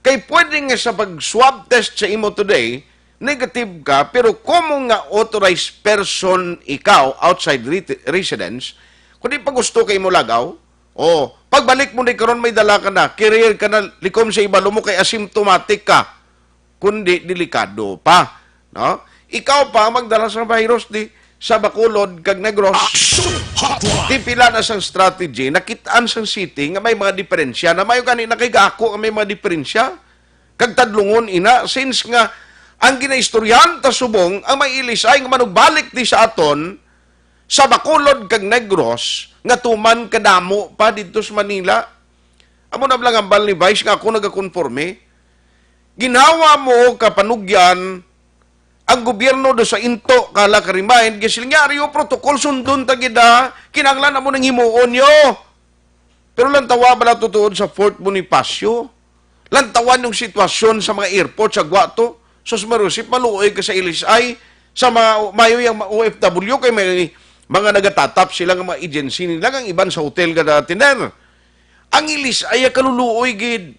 Kay pwede nga sa pag-swab test sa imo today, negative ka, pero kumo nga authorized person ikaw outside re- residence, kung di pa gusto kay mo lagaw, oh, pagbalik mo ni karon may dala ka na, carrier ka na, likom sa ibalo mo kay asymptomatic ka, kundi delikado pa, no? Ikaw pa ang magdala sa virus di sa Bacolod kag Negros. Action Hotline. Tipila na sang strategy, nakitaan sang city nga may mga diferensya, na mayo gani na kay gaako nga may mga diferensya. Kag tadlungon ina, since nga ang ginaistoryahan ta subong, ang may ilisay nga manugbalik di sa aton, sa Bacolod kag Negros, nga tuman kadamo pa didto sa Manila. Amo na lang ang bal ni Vice nga ako nagakonforme. Ginhawa mo kapanugyan ang gobyerno do sa into kala ka remind, gisil nga ariyo protocol sundon ta gid, ah. Kinahanglan amo nang himuon nyo. Pero lantawa ba na tutuod sa Fort Bonifacio? Lantawan yung sitwasyon sa mga airport sa Guato. Sus Marusip, maluoy ka sa L S I, sa mga mayo yung mga O F W kay may mga nagatatap sila nga mga agency nila, ang iban sa hotel nga natiner. Ang L S I kaluluoy gid.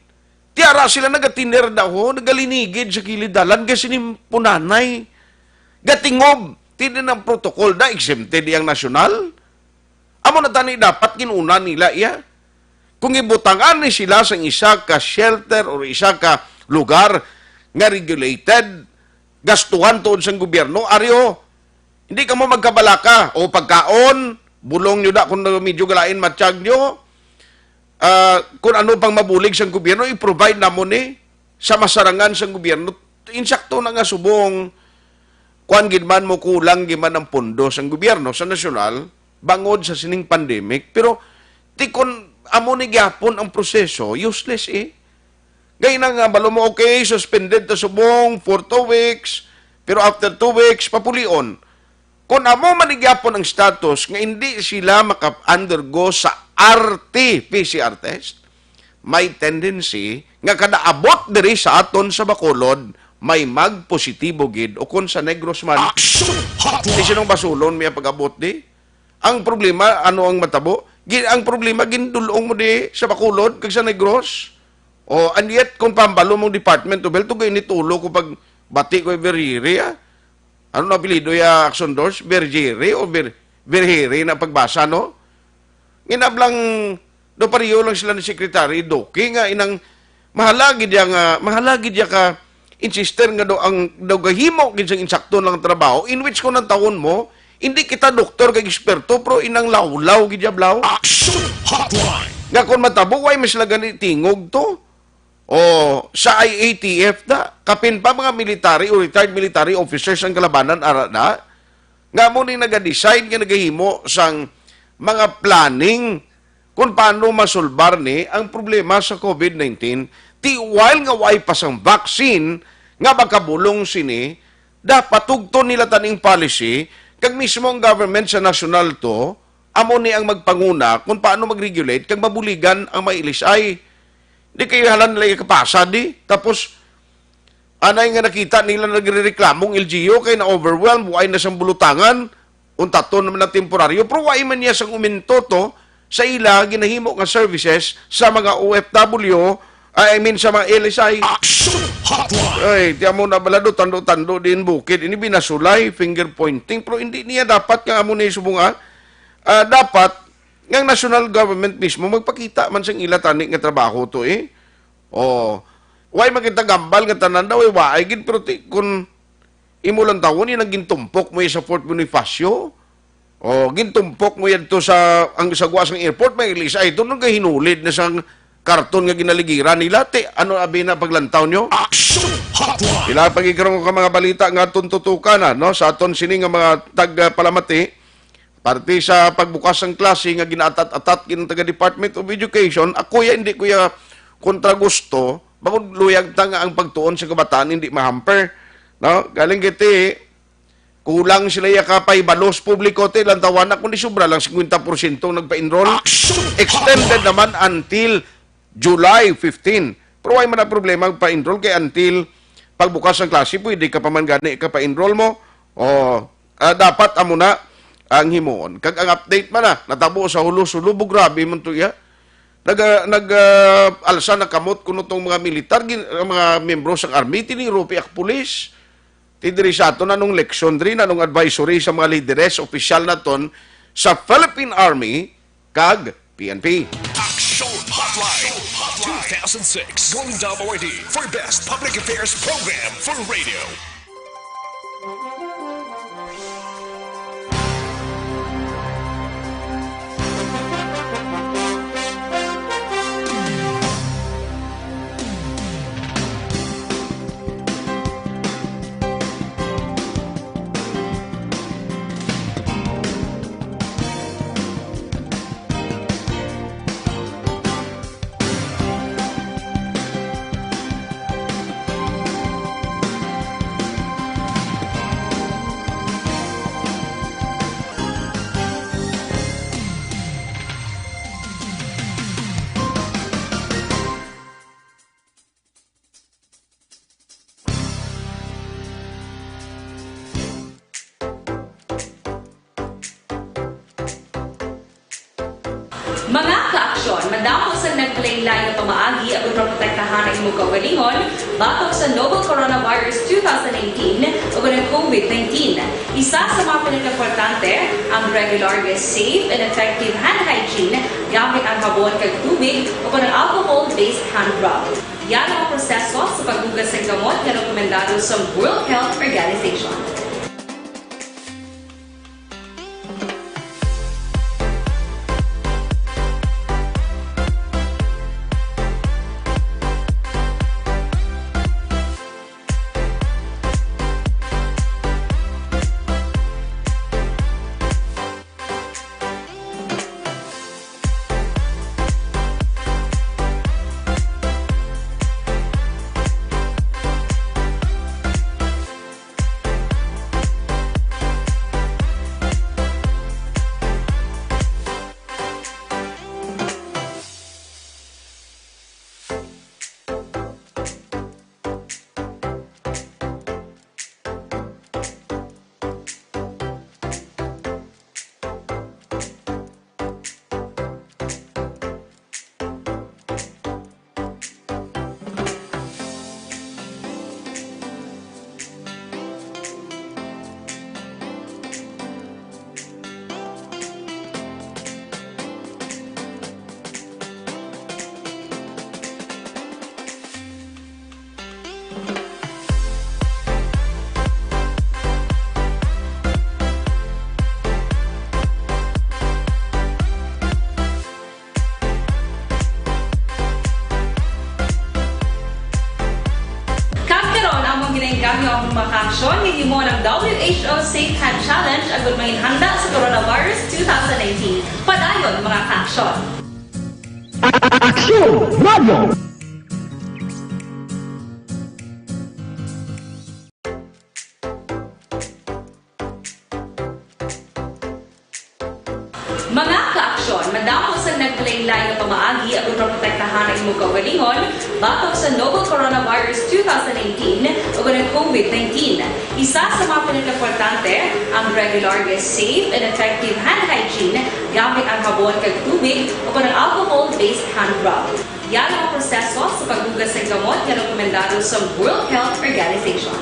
Tiara sila nagatiner daw, ho, nagalinigid sa kilid dalan kay sinimpunanay. Gatingob, tinin ang protocol da, exempted iyang nasyonal. Amo na tani dapat ginuna nila iya. Kung ibutangan ni sila sang isa ka shelter or isa ka lugar nga regulated, gastuhan tuod sang gobyerno, aryo, hindi kamo magkabalaka o pagkaon, bulong nyo na kung medyo galain matiyag nyo, ah, kung ano pang mabulig sang gobyerno, i-provide namo ni sa masarangan sang gobyerno. Insakto na nga subong, kuan gid man mo, kulang gid man ang pondo sang gobyerno sa nasyonal bangod sa sining pandemic. Pero ti kon amo ni gyapon ang proseso, useless eh. Gay na nga, balo mo, okay, suspended ta subong for two weeks, pero after two weeks, papulion. Kung amo man ni gyapon ang status nga hindi sila maka-undergo sa R T P C R test, may tendency nga kada abot diri sa aton sa Bacolod, may magpositibo gid o kung sa Negros man. Action Di Hotline. Sinong basulon may pag-abot di? Ang problema, ano ang matabo? Gi- ang problema, gindulong mo di sa Bacolod kag sa Negros. O, and yet, kung pambalo mong Department of Health, tugay ni tulo ko pag bati ko, Verhiri, ah. Ano na apelido ya, Action Doors? Vergiri o Ver Verhiri na pagbasa, no? Nginablang do pareho lang sila ni Secretary Duque nga inang mahala gid ya nga, mahala gid ya ka insister nga do ang daw gahimo gid sang insakto lang trabaho, in which kung ang tawon mo, hindi kita doktor kag eksperto, pero inang lawlaw gid ya blaw. Action Hotline. Nga kung matabo, why mas sila gani tingog to? O sa I A T F na, kapin pa mga military o retired military officers ang kalabanan ara na, nga mo ni naga-decide nga nagahimo sang mga planning kung paano masulbar ni ang problema sa COVID nineteen. Ti while nga way pa sang vaccine nga makabulong sini, dapat tugton nila taning policy, kag mismo ang government sa nasyonal to, amo ni ang magpanguna kung paano mag-regulate kag mabuligan ang mga L S I. Di kayo halan nila ikapasa di. Tapos, anay nga nakita nila nagrereklamo ang L G U kay na-overwhelmed, way na sang bulutangan, untaton naman na temporaryo, pero way man niya sang uminto to sa ila ginahimo nga services sa mga O F W, I mean, sa mga L S I. Action Hotline! Ay, tiyan mo na bala do, tando-tando din bukid. Ini binasulay, finger pointing, pero hindi niya dapat nga amo ni subong, ah. Ah, dapat nga ang national government mismo magpakita man sang ila tani nga trabaho to, eh. Oh, way makita gambal nga tanan daw, eh, waay gid, pero ti, kun imo lang tawon, yung gintumpok mo sa Fort Bonifacio, oh, gintumpok mo yadto sa, ang sagwa sang airport, may ilis ay ito, nung kahinulid na sang karton nga ginaligiran nila, ti, ano abi na paglantaw nyo? Action Hotline! Ila pag-ikarong ka mga balita nga aton tutukan, no? Sa aton sini nga mga tag-, ah, palamati, parte sa pagbukas sang klase nga ginaatat-atat gid ng taga Department of Education, ako ya, hindi ko ya kontra gusto, bangod luyag ta nga ang pagtuon sa kabataan hindi mahamper, no? Galing kiti, kulang sila ya ka pahibalo sa publiko, ti, lantawan na kung di sobra lang fifty percent nagpa-enroll. Action Extended Hotline! Naman until July fifteen. Pero way man ang problema ang pa-enroll kay until pagbukas ng klase, pwede ka pa man gani ka pa-enroll mo. O, ah, dapat amo na ang himuon. Kag ang update man na, natabo sa Hulo-Sulubo, grabe man to iya. Nag, ah, nag, ah, alsa na kamot kuno tong mga militar, gin-, ang mga miyembro sa army, tinirupi ak pulis. Ti diri sa aton, anong leksyon diri, anong advisory sa mga lideres, opisyal naton sa Philippine Army kag P N P? Action Hotline two thousand six, Golden Dome Awardee for Best Public Affairs Program for Radio. Mga kaaksyon, madamo sang naglain-lain nga pamaagi aron maprotektahan ang imong kaugalingon batok sa novel coronavirus two thousand nineteen o ang COVID nineteen. Isa sa mga pinakaimportante, ang regular nga safe and effective hand hygiene gamit ang habon kag tubig o ang alcohol-based hand rub. Yan ang proseso sa paghugas sang kamot nga rekomendado sa World Health Organization. Kag karon, among ginaengganyo ang mga kaaksyon nga himo ng W H O Safe Hand Challenge agud manginhanda sa coronavirus two thousand nineteen. Padayon, mga kaaksyon! Aksyon Radio! Mga ka-aksyon, madamo sang naglain-lain nga pamaagi ang pagprotektahan ang imong kaugalingon batok sa novel coronavirus two thousand nineteen ug ang COVID nineteen. Isa sa mga pinakaimportante ang regular nga safe and effective hand hygiene gamit ang habon kag tubig o ang alcohol-based hand rub. Yara ang proseso sa paghugas sang kamot nga rekomendado sa World Health Organization.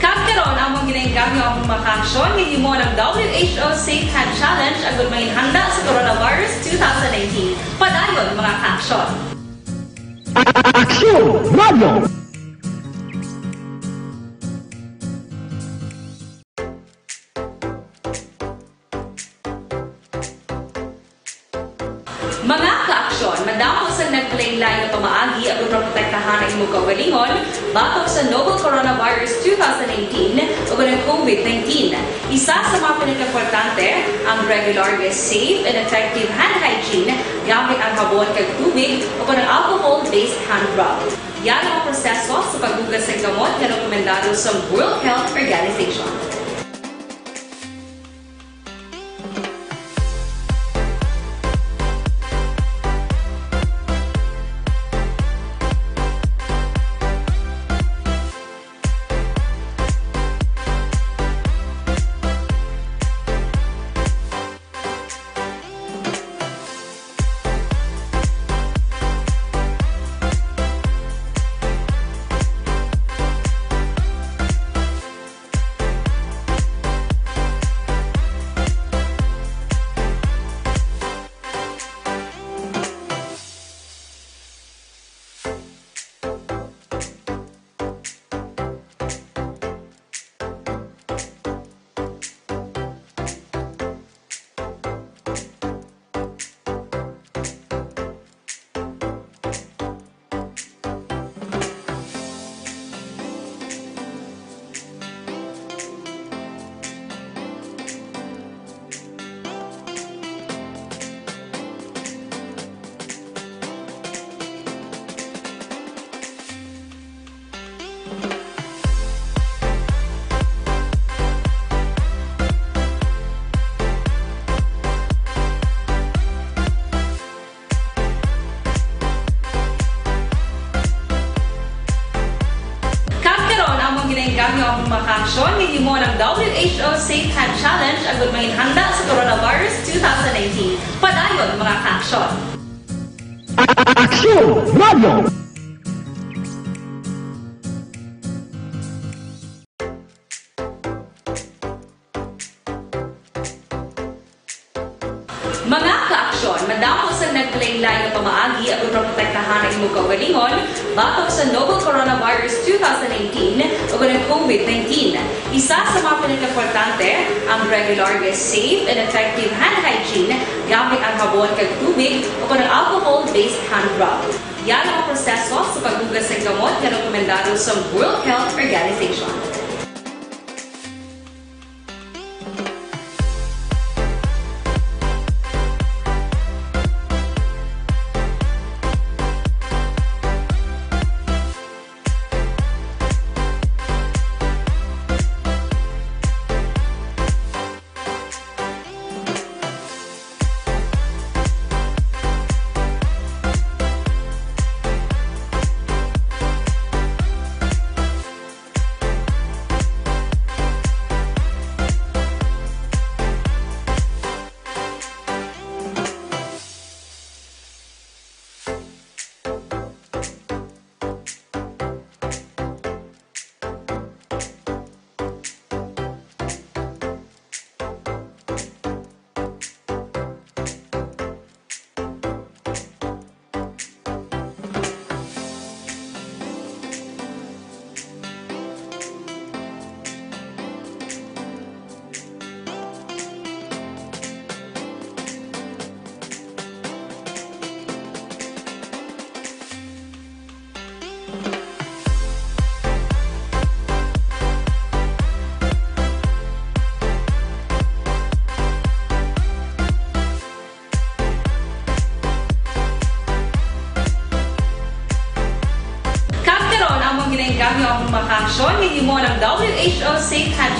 Kag karon, among ginainggangyo ang mga kaaksyon nga himo ng W H O Safe Hand Challenge agud manginhanda sa coronavirus two thousand nineteen. Padayon, mga kaaksyon. Aksyon Radio! Mga kaaksyon, madamo sang naglain-lain nga pamaagi ang pagprotektahan ang imong kaugalingon batok sa novel coronavirus two thousand nineteen ug ang COVID nineteen. Isa sa mga pinakaimportante ang regular nga safe and effective hand hygiene gamit ang habon kag tubig o ang alcohol-based hand rub. Yara ang proseso sa paghugas sang kamot nga rekomendado sa World Health Organization. Kag karon, among ginainggangyo ang mga kaaksyon nga himo ng W H O Safe Hand Challenge agud manginhanda sa coronavirus two thousand nineteen. Padayon, mga kaaksyon. Aksyon Radio! Mga kaaksyon, madamo sang naglain-lain nga pamaagi ang pagprotektahan ang imong kaugalingon batok sa novel coronavirus two thousand nineteen ug ang COVID nineteen. Isa sa mga pinakaimportante ang regular nga safe and effective hand hygiene gamit ang habon kag tubig o ang alcohol-based hand rub. Yara ang proseso sa paghugas sang kamot nga rekomendado sa World Health Organization.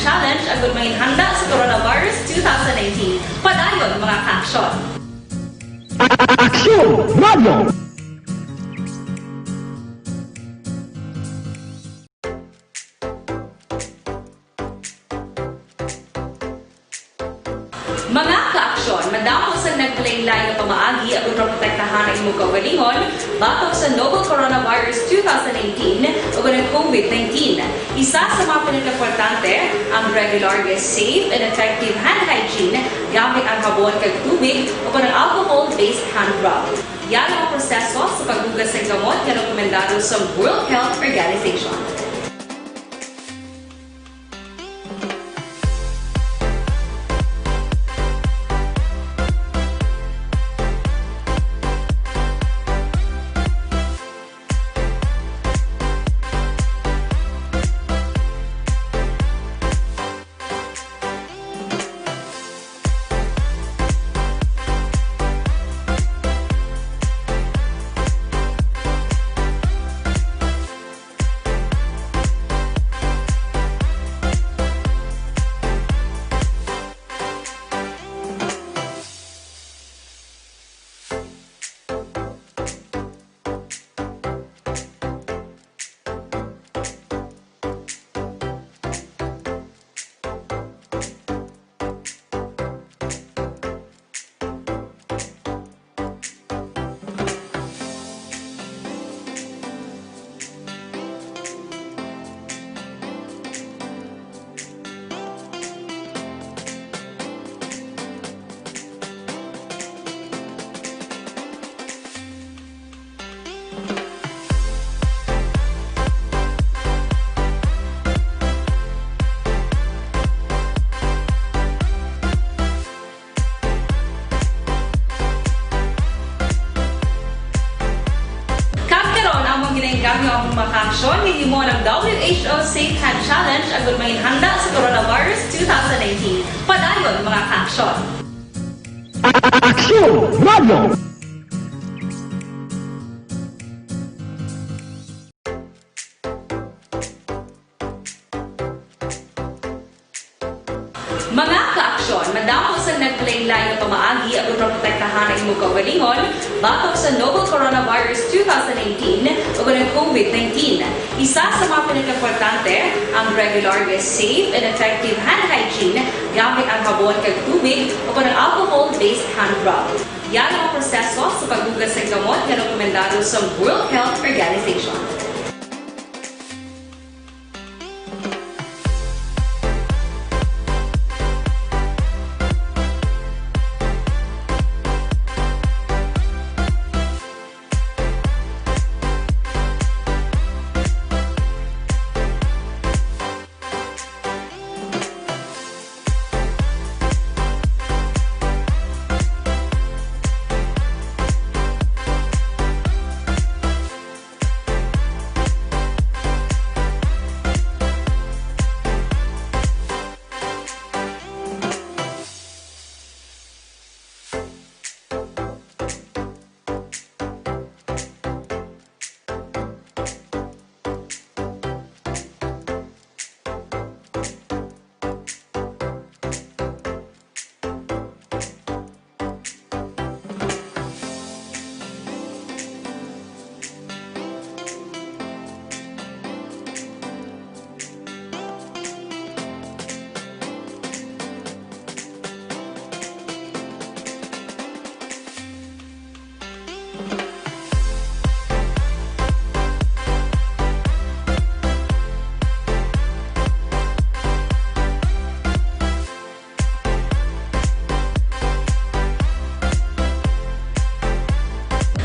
Challenge agud mangin handa sa Coronavirus two thousand nineteen. Padayon, mga ka-aksyon! Aksyon! Radyo! Mga ka-aksyon, madamo sang naglain-lain nga pamaagi agud maprotektahan ang imong kaugalingon batok sa novel coronavirus two thousand nineteen ug ang COVID nineteen. Isa sa mga pinakaimportante ang regular nga safe and effective hand hygiene gamit ang habon kag tubig o kon ang alcohol-based hand rub. Yara ang proseso sa paghugas sang gamot nga rekomendado sa World Health Organization. Kag karon, among ginainganyo ang mga ka-aksyon nga himuon ang W H O Safe Hand Challenge agud mangin handa sa Coronavirus two thousand nineteen. Padayon, mga ka-aksyon. Aksyon! Radyo! Mga ka-aksyon, madamo sang naglain-lain nga pamaagi agud maprotektahan ang imong kaugalingon batok sa novel coronavirus two thousand nineteen ug ang COVID nineteen. Isa sa mga pinakaimportante ang regular nga safe and effective hand hygiene gamit ang habon kag tubig o kon ang alcohol-based hand rub. Yara ang proseso sa paghugas sang gamot nga rekomendado sa World Health Organization.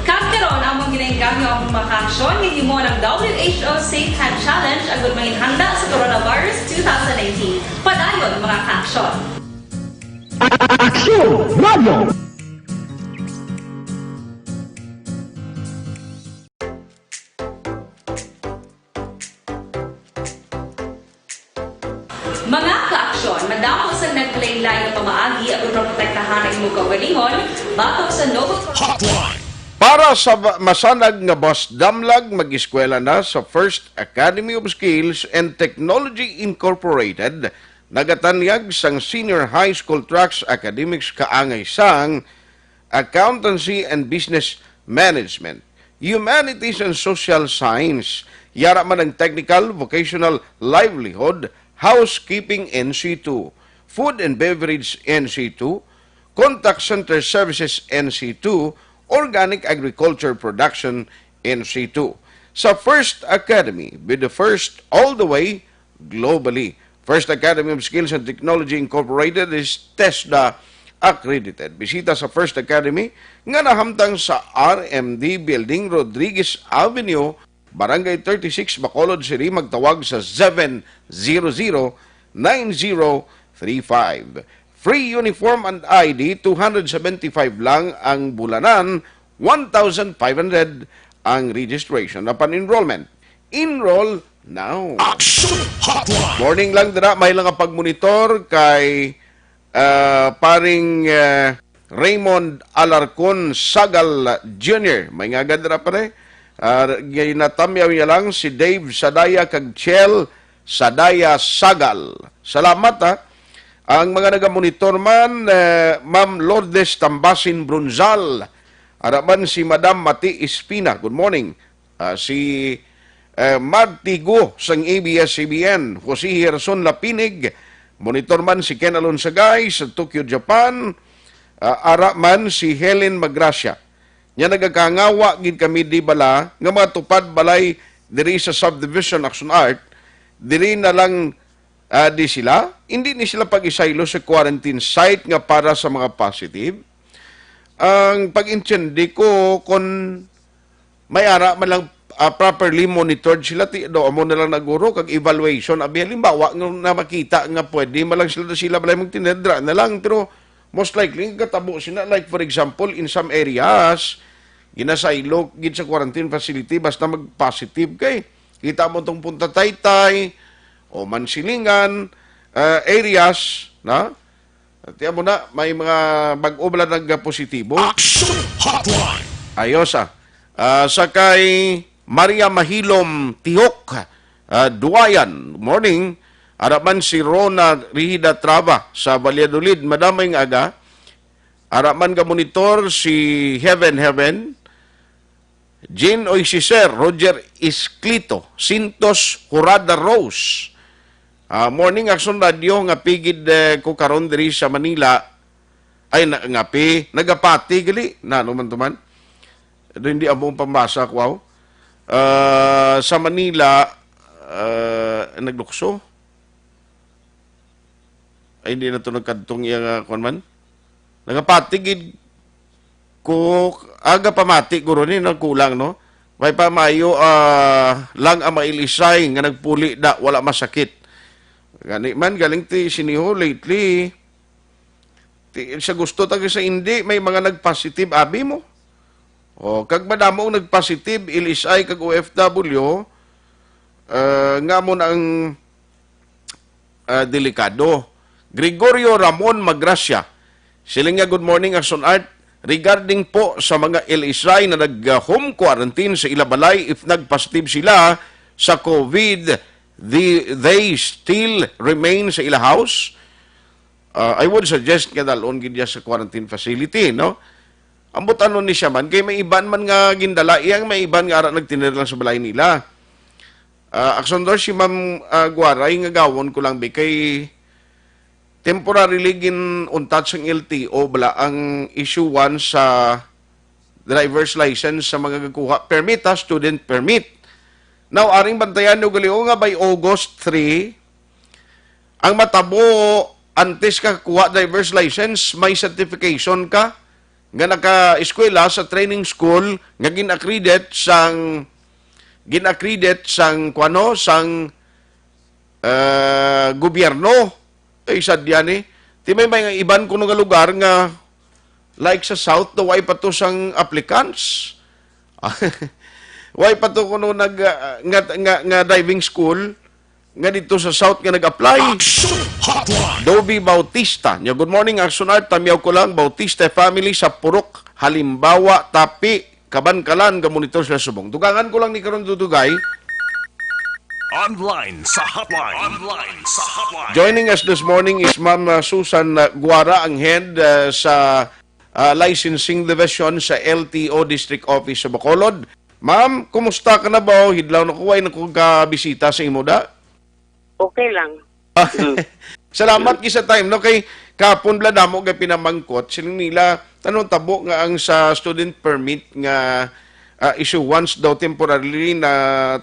Kag karon, among ginainganyo ang mga ka-aksyon nga himuon ang W H O Safe Hand Challenge agud mangin handa sa Coronavirus two thousand nineteen. Padayon, mga ka-aksyon. Aksyon! Radyo! Mga ka-aksyon, madamo sang naglain-lain nga pamaagi agud maprotektahan ang imong kaugalingon batok sa novel Hotline. Para sa ba-, masanag nga bus damlag, mag-eskwela na sa First Academy of Skills and Technology Incorporated, Nagatanyag sang senior high school tracks academics kaangay sang accountancy and business management, humanities and social science, yara man ang technical, vocational, livelihood, housekeeping N C two, food and beverage N C two, contact center services N C two, organic agriculture production N C two. Sa First Academy, be the first all the way globally. First Academy of Skills and Technology Incorporated is TESDA accredited. Bisita sa First Academy nga nahamtang sa R M D Building, Rodriguez Avenue, Barangay thirty-six, Bacolod City. Magtawag sa seven zero zero, nine zero three five. Free uniform and I D, two hundred seventy-five lang ang bulanan, one thousand five hundred ang registration upon enrollment. Enroll now. Action Hotline. Morning lang dira, may lang nga pagmonitor kay, ah, paring, ah, Raymond Alarcon Sagal Junior. May nga dira, pare. Ah, ginatamyaw niya lang si Dave Sadaya kag Chel Sadaya Sagal. Salamat, ha. Ang mga nagamonitor man, eh, Ma'am Lourdes Tambasin Brunzal, ara man si Madam Mati Espina. Good morning. Ah, si, eh, Mad Tigo sang A B S C B N, Jose Gerson Lapinig, monitor man si Ken Alonsagay sa Tokyo, Japan, ah, ara man si Helen Magracia. Nya nagakangawa gid kami di bala nga mga tupad balay diri sa subdivision Action Art, diri na lang, ah, di sila, hindi ni sila pag-isaylo sa quarantine site nga para sa mga positive. Ang pag-intindi ko, kon may ara man lang, ah, properly monitored sila, ti, do, amo na lang naguro kag evaluation. Abi, halimbawa, nga na makita nga pwede man lang sila, sila balay magtinedra na lang, pero most likely, ang katabo sina, like, for example, in some areas, ginasaylo gid sa quarantine facility, basta mag-positive kay. Kita mo tong Punta Taytay, o Mansilingan, ah, areas, na? Tiyan mo na, may mga bag-o bala nagpositibo. Action Hotline. Ayos, ah. Ah, sa kay Maria Mahilom Tihok, ah, Duayan, morning. Ara man si Rona Rihida Trava sa Valladolid, madamay nga aga. Ara man ga monitor si Heaven Heaven. Jean Oisiser, Roger Isclito, Sintos Jurada Rose. Ah, morning, Action Radio, nga pigid, eh, ko karon diri sa Manila. Ay, na, ngapi, nagapati, gali. Na, ano man to man? Ito, hindi amo ang pambasa ko, aw. Ah, sa Manila, ah, naglukso. Ay, hindi na to nagkadtong iya nga, kuwan man. Nagapati gid ko, aga pamati, guro, ni nagkulang, no? May pamayo, ah, lang ang mailisay nga nagpuli da, wala masakit. Gani man, galing ti siniho lately. Ti, sa gusto tagi sa hindi, may mga nagpositive, abi mo. O, kag madamo ang nagpositive, L S I kag O F W, ah, nga mo na ang, ah, delikado. Gregorio Ramon Magracia, siling niya, "Good morning, Action Art. Regarding po sa mga L S I na nag-home quarantine sa ila balay, if nagpositive sila sa COVID, the, they still remain sa ila house?" Ah, I would suggest nga dalon gid niya sa quarantine facility, no? Ambot ano ni siya man, kay may iban man nga gindala, iyang may iban nga ara nagtinir lang sa balay nila. Ah, Aksondor, si Ma'am, ah, Guaray, nga gawon ko lang, bi, kay temporarily gin-untat sang L T O bala ang issuean sa driver's license sa mga gakuha permit, ha, student permit. Now, aring bantayan nyo gali, o, nga by August three, ang matabo, antes ka kuha driver's license, may certification ka nga naka-eskwela sa training school nga gin-accredit sang, gin-accredit sang, kuwano, sang, eh, gobyerno. Ay, sadya ni. Ti may, may nga iban kuno nga lugar nga, like sa South, daw ay pa to sang applicants. Way pa to kuno nag, ah, nga, nga, nga driving school nga dito sa South nga nag-apply. Action Hotline. Doby Bautista. Nya, "Good morning, Action Art. Tamyaw ko lang, Bautista family sa Purok Halimbawa, Tapi, Kabankalan, ga-monitor sila subong." Dugangan ko lang ni karon, Dudugay. Online sa hotline. Online sa hotline. Joining us this morning is Ma'am, uh, Susan, uh, Guara, ang head, uh, sa, uh, Licensing Division sa L T O District Office sa Bacolod. Ma'am, kumusta ka na ba? Hidlaw na ko, ay na ko kabisita sa imo da? Okay lang. Mm. Salamat gid sa time, no? Kay kapon bala damo kay pinamangkot, siling nila, tanong tabo nga ang sa student permit nga, ah, issuance daw temporarily na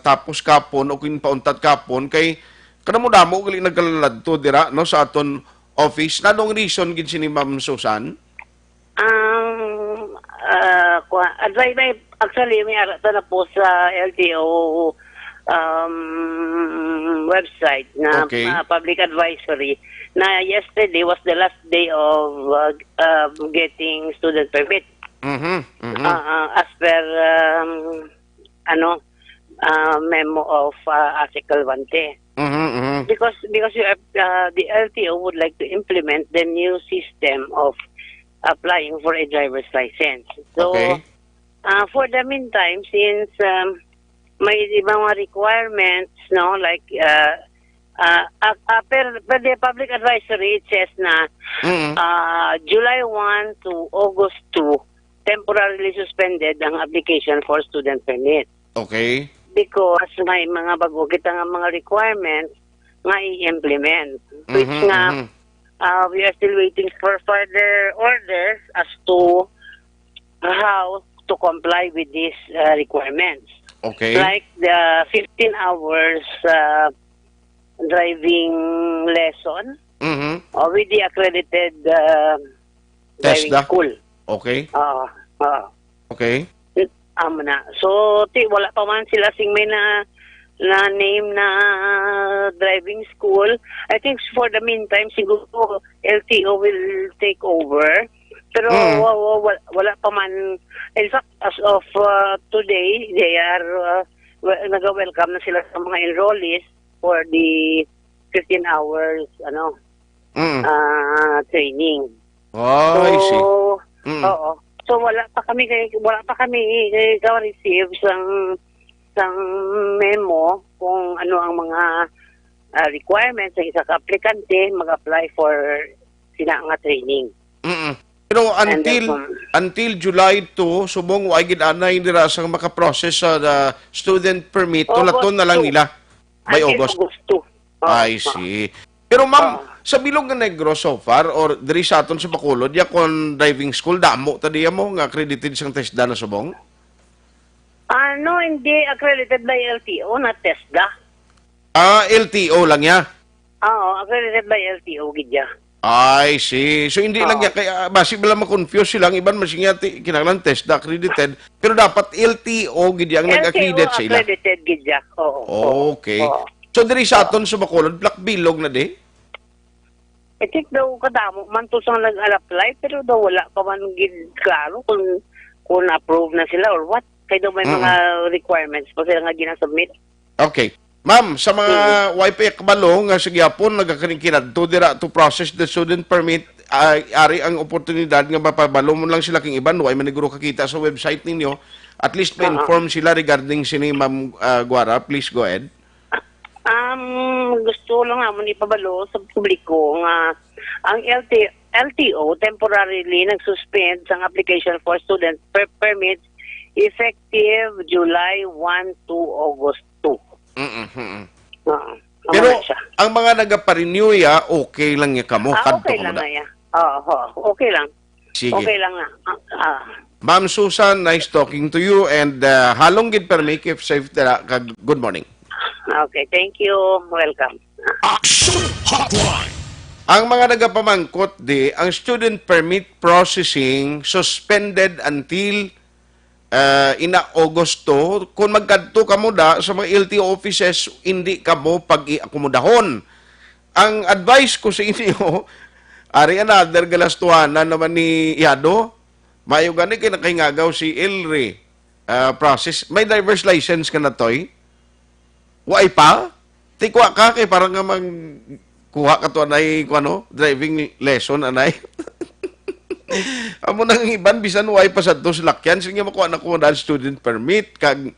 tapos kapon o kung pauntat kapon, kay kanamo damo gali nagkalaladto dira, no, sa aton office. Nanong reason gid sini, Ma'am Susan? Ang, ah, kwa-, advi-, may, actually, may ara ta na po sa L T O, um, website na, Okay. ah, public advisory na yesterday was the last day of, uh, uh, getting student permit. Mhm, mhm. Ah, ah, as per, um, ano, ah, memo of, ah, ASEC Calvante. Mhm, mhm. Because, because you have, uh, the L T O would like to implement the new system of applying for a driver's license. So, Okay. uh, for the meantime, since, um, may iba mga requirements, no, like, uh, uh, uh, uh, per, per the public advisory, it says na, Mm. uh, July one to August two, temporarily suspended ang application for student permit. Okay. Because may mga bago kita nga mga requirements nga i-implement, which Mhm, nga, mhm. uh, we are still waiting for further orders as to how to comply with these, uh, requirements. Okay. Like the fifteen hours, uh, driving lesson Mhm. or with the accredited, uh, driving TESDA? School. Okay. Oo, oo. Okay. Amo na. So, ti, wala pa man sila sing may na, na name na driving school. I think for the meantime, siguro L T O will take over. Pero Mm. wa-, wa-, wa-, wala pa man. In fact, as of, uh, today, they are, uh, we-, naga-welcome na sila sa mga enrollees for the fifteen hours, ano, Mm. ah, training. Oh, I see. So, Mm. oo. So, wala pa kami kay, wala pa kami kay ka-receive sang, sang memo kung ano ang mga, ah, requirements sa isa ka aplikante mag-apply for sina nga training. Mm. Pero And until, then, um, until July two, subong wa gid anay dira sang maka-process sa, uh, student permit, August tulaton na lang two. Nila. By Until August. August two. Oh, I oh. See. Pero, ma'am, Oh. sa bilog nga Negros so far, or diri sa aton sa Bacolod, ya kon driving school, damo ta diya mo nga accredited sang TESDA na subong? Ano, hindi accredited by L T O, na TESDA. Ah, L T O lang ya? Oo, accredited by L T O gid ya. I see. So, hindi lang Oh. ya kay, ah, basi bala ma-confuse sila, ang iban masingyati, kinahanglan TESDA accredited, pero dapat L T O gid ya ang L T O nag-accredit sa ila. Accredited gid ya. Oo, oo, Okay. oo. So, diri sa Oo. aton sa Bacolod, plak bilog na di? I think daw kadamo man to sang nag-apply, pero daw wala pa man gid klaro kung, kung approve na sila or what. Kay daw may Mm. mga requirements pa sila nga ginasubmit. Okay. Ma'am, sa mga Mm. way pa kabalo nga sa gihapon nagakaning kinadto dira to process the student permit, ay, ari ang oportunidad nga mapabalo mo lang sila king iban, way man niguro kakita sa website ninyo. At least Oo. ma-inform sila regarding sini, Ma'am, ah, Guara. Please go ahead. Um, gusto lang namon ipabalo sa publiko nga ang L T, L T O temporarily nag-suspend sang application for student per-, permits effective July one to August two. Mm, mm. Oo. Amo Pero na siya. Ang mga nagaparenew ya, okay lang ya kamo, Ah, kadto okay kamo lang na. na ya. Oo, oo. Okay lang. Sige. Okay lang na. Ah, ah. Ma'am Susan, nice talking to you and, uh, halong gid permi, keep safe dira, kag good morning. Okay, thank you. Welcome. Action Hotline. Ang mga nagapamangkot di, ang student permit processing suspended until, uh, ina Agosto. Kung magkadto kamo da sa mga L T O offices, hindi kamo pag-iakomodahon. Ang advice ko sa inyo, ari another galastuhanan naman ni Yado. Mayo gani kay nakahingagaw si Elri, ah, process. May driver's license ka na, Toy? Wa pa? Ti, kuha ka kay para nga mag-, kuha ka to anay, kuha, no? Driving lesson, anay. Amo nang iban, bisan wa pa sa to salakyan, sige, makuha na ko dahil student permit, kag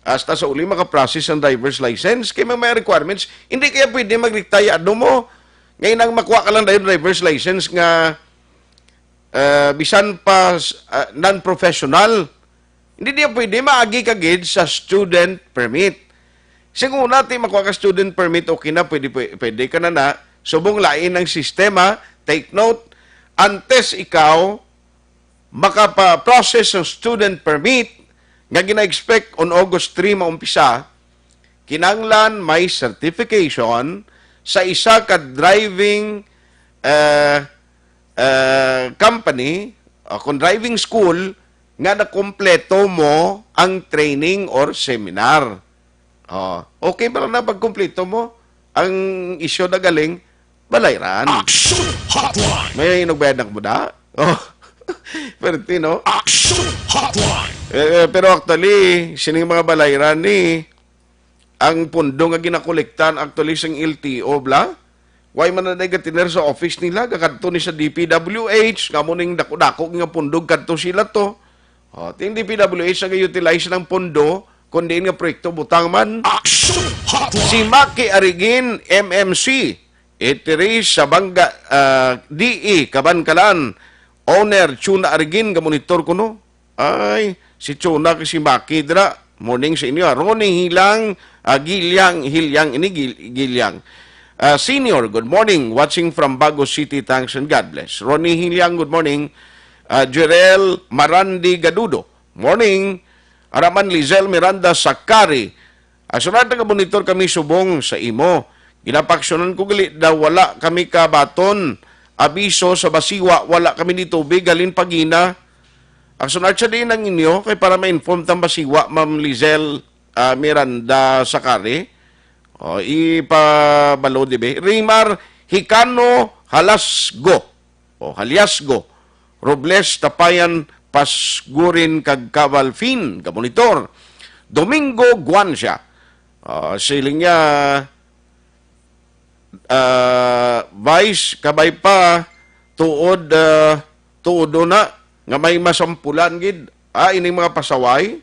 Hasta sa uli maka-process ang driver's license. Kay may, may requirements. Hindi kaya pwede mag-retire ano mo. Ngayon ang makuha ka lang dayon driver's license nga ah, bisan pa s- ah, non-professional. Hindi niya pwede maagi ka gid sa student permit. Siguro natin makuha ka student permit, okay na, pwede, pwede, pwede ka na na. Subong lain ang sistema, take note, antes ikaw makapa-process ng student permit nga gina-expect on August three maumpisa, kinahanglan may certification sa isa ka driving, eh, eh, company o kung driving school nga nakumpleto mo ang training or seminar. Oh, okay ba lang na pagkumpleto mo? Ang issue na galing, balayran. Action Hotline! May inugbayad na mo na? Oh, perte, no? Action Hotline! Eh, pero actually, sining mga balayran ni, ang pundo nga ginakolektan actually sang L T O bla, why man na gatiner sa office nila, gakadto ni sa D P W H, nga mo ning dako-dako nga pundo kadto sila to. Oh, ting D P W H nag-utilize ng pundo, kundi nga proyekto butang man. Action Hotline! Si Maki Arigin, M M C, itiri sa Bangga, ah, D E, Kabankalan. Owner, Chuna Arigin, gamonitor ko, no? Ay, si Chuna kay si Maki dira. Morning sa inyo. Ah, Ronnie Hilang, ah, Gilyang, Hilyang, ini Gil- Gilyang. Ah, Senior, good morning. Watching from Bago City. Thanks and God bless. Ronnie Hilyang, good morning. Ah, Jerel Marandi Gadudo, morning. Araman Lizelle Miranda Sakari. Ah, sunod nga monitor kami subong sa imo. Ginapaksyonan ko gali daw wala kami kabaton. Abiso sa Basiwa, wala kami ni tubig halin pagina. Ang sunod sa diin ang inyo kay para ma-inform tang Basiwa, Ma'am Lizelle, ah, Miranda Sakari. O, ipabalo, di ba? Rimar Hikano Halasgo. O, Haliasgo. Robles Tapayan Pasgurin kag Cavalfin, gamonitor. Domingo Guancia. Ah, siling niya, ah, Vice, kabay pa, tuod, ah, tuod na nga may masampulan gid. Ah, ining mga pasaway.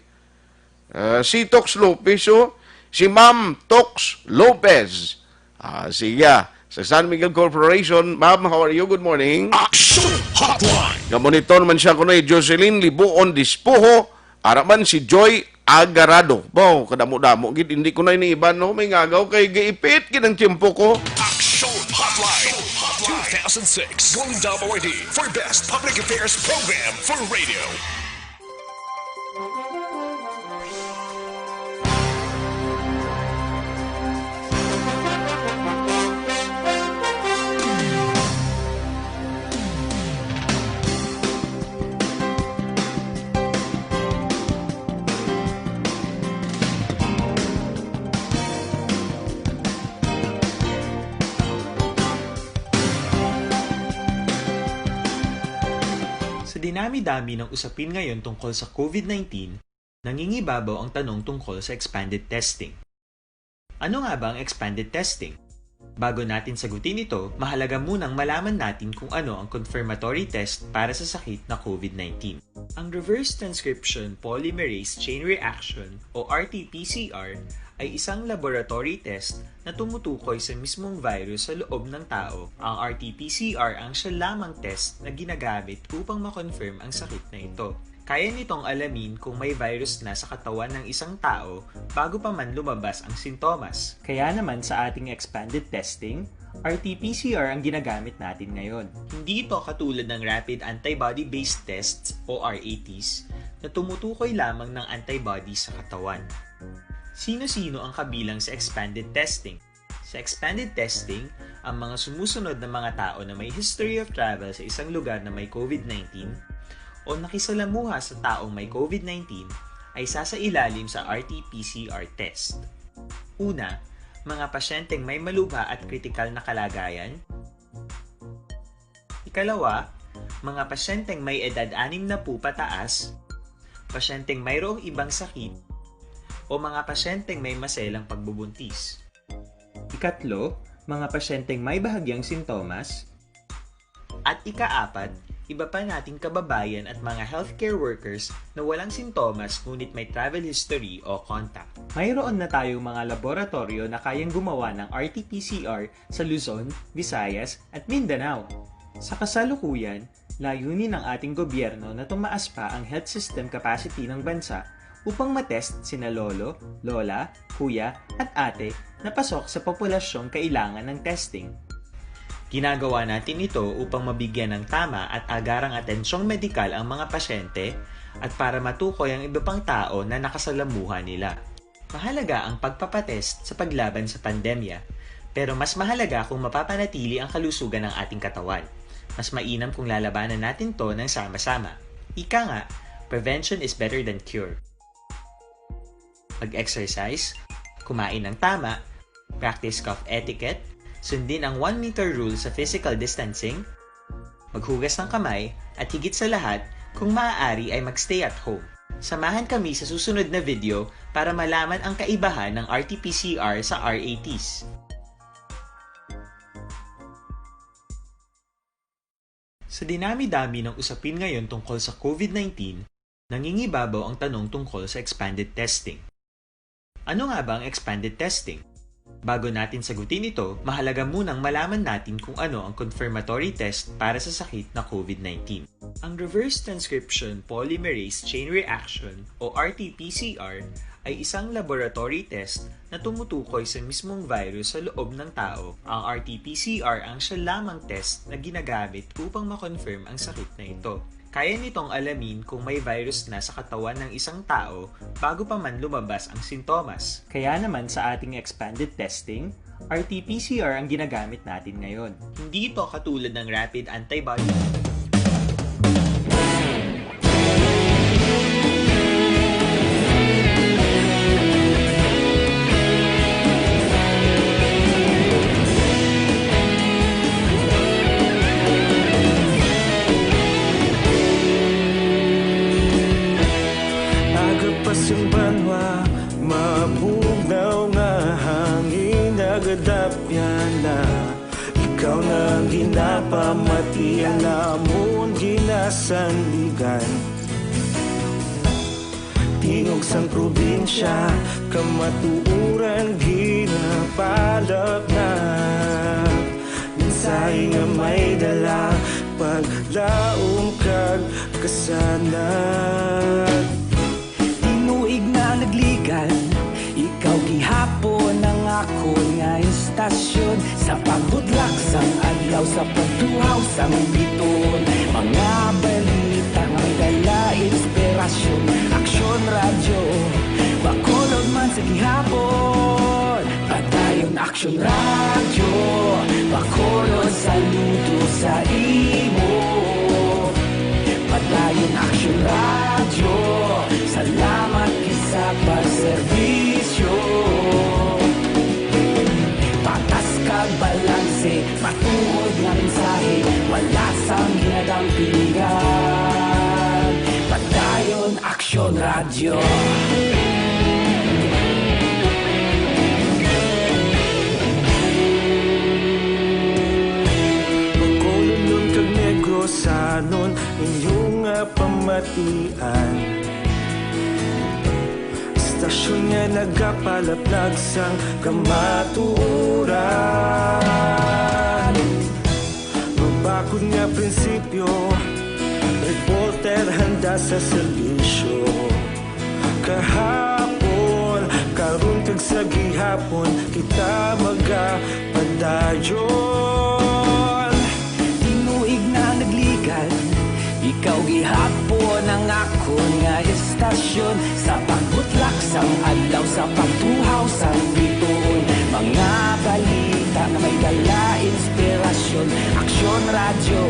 Ah, si Tox Lopez, oh. Si Ma'am Tox Lopez. Ah, siya. Sa San Miguel Corporation. Ma'am, how are you? Good morning. Action Hotline! Nga monitor man siya kuno, Jocelyn Libuon Dispuho. Ara man si Joy Agarado. Baw, kadamo-damo gid, hindi ko na iniiban, no? May ngagaw kay giipit gid ang tiyempo ko. Action Hotline two thousand six Golden Dome Awardee for Best Public Affairs Program for Radio. Sa dinami-dami ng usapin ngayon tungkol sa COVID nineteen, nangingibabaw ang tanong tungkol sa expanded testing. Ano nga ba ang expanded testing? Bago natin sagutin ito, mahalaga munang malaman natin kung ano ang confirmatory test para sa sakit na COVID nineteen. Ang reverse transcription polymerase chain reaction o R T P C R ay isang laboratory test na tumutukoy sa mismong virus sa loob ng tao. Ang R T P C R ang siya lamang test na ginagamit upang ma-confirm ang sakit na ito. Kaya nitong alamin kung may virus na sa katawan ng isang tao bago pa man lumabas ang sintomas. Kaya naman sa ating expanded testing, R T P C R ang ginagamit natin ngayon. Hindi ito katulad ng rapid antibody-based tests o R A Ts na tumutukoy lamang ng antibody sa katawan. Sino-sino ang kabilang sa expanded testing? Sa expanded testing, ang mga sumusunod na mga tao na may history of travel sa isang lugar na may COVID nineteen o nakisalamuha sa taong may COVID nineteen ay sasailalim sa R T P C R test. Una, mga pasyenteng may malubha at kritikal na kalagayan. Ikalawa, mga pasyenteng may edad anim na po pataas, pasyenteng mayroong ibang sakit, o mga pasyenteng may maselang pagbubuntis. Ikatlo, mga pasyenteng may bahagyang sintomas. At ikaapat, Iba pa nating kababayan at mga healthcare workers na walang sintomas ngunit may travel history o contact. Mayroon na tayong mga laboratoryo na kayang gumawa ng R T P C R sa Luzon, Visayas, at Mindanao. Sa kasalukuyan, layunin ng ating gobyerno na tumaas pa ang health system capacity ng bansa upang matest sina lolo, lola, kuya, at ate na pasok sa populasyong kailangan ng testing. Ginagawa natin ito upang mabigyan ng tama at agarang atensyong medikal ang mga pasyente at para matukoy ang iba pang tao na nakasalamuha nila. Mahalaga ang pagpapatest sa paglaban sa pandemya, pero mas mahalaga kung mapapanatili ang kalusugan ng ating katawan. Mas mainam kung lalabanan natin to ng sama-sama. Ika nga, prevention is better than cure. Mag-exercise, kumain ng tama, practice cough etiquette, sundin ang one meter rule sa physical distancing, maghugas ng kamay, at higit sa lahat, kung maaari ay mag-stay at home. Samahan kami sa susunod na video para malaman ang kaibahan ng R T P C R sa R A Ts. Sa dinami-dami ng usapin ngayon tungkol sa COVID nineteen, nangingibabaw ang tanong tungkol sa expanded testing. Ano nga ba ang expanded testing? Bago natin sagutin ito, mahalaga munang malaman natin kung ano ang confirmatory test para sa sakit na COVID nineteen. Ang reverse transcription polymerase chain reaction o R T P C R ay isang laboratory test na tumutukoy sa mismong virus sa loob ng tao. Ang R T P C R ang siya lamang test na ginagamit upang ma-confirm ang sakit na ito. Kaya nitong alamin kung may virus na sa katawan ng isang tao bago pa man lumabas ang sintomas. Kaya naman sa ating expanded testing, R T P C R ang ginagamit natin ngayon. Hindi ito katulad ng rapid antibody. Aga pa sang banwa, mabugnaw nga hangin, nagadapyan na. Ikaw na ang ginapamati, ang amon ginasandigan. Tingog sang probinsya, kamatuoran ginapalapnag. Mensahe nga may dala, paglaom kag kasanag. Tinuig na nagligan, ikaw gihapon ang akon nga istasyon. Sa pagbutlak sang adlaw, sa pagtuhaw sang biton, mga balita nga may dala inspirasyon. Aksyon Radyo, Bacolod man sa gihapon. Padayon Aksyon Radyo, Bacolod, saludo sa imo. Padayon Aksyon Radyo, salamat gid sa pagserbisyo. Patas kag balanse, matuod nga mensahe, wala sang ginadampigan. Padayon Aksyon Radyo. Bacolodnon kag Negrosanon, inyo nga pamatian. Istasyon nga nagapalaplag sang kamatuoran. Mabakod nga prinsipyo, reporter handa sa serbisyo. Kahapon, karon kag sa gihapon, kita magapadayon. Tinuig na nagligan, ikaw gihapon ang akon nga istasyon. Sa pagbutlak sang adlaw, sa pagtuhaw sang bituon, mga balita nga may dala inspirasyon. Aksyon Radyo,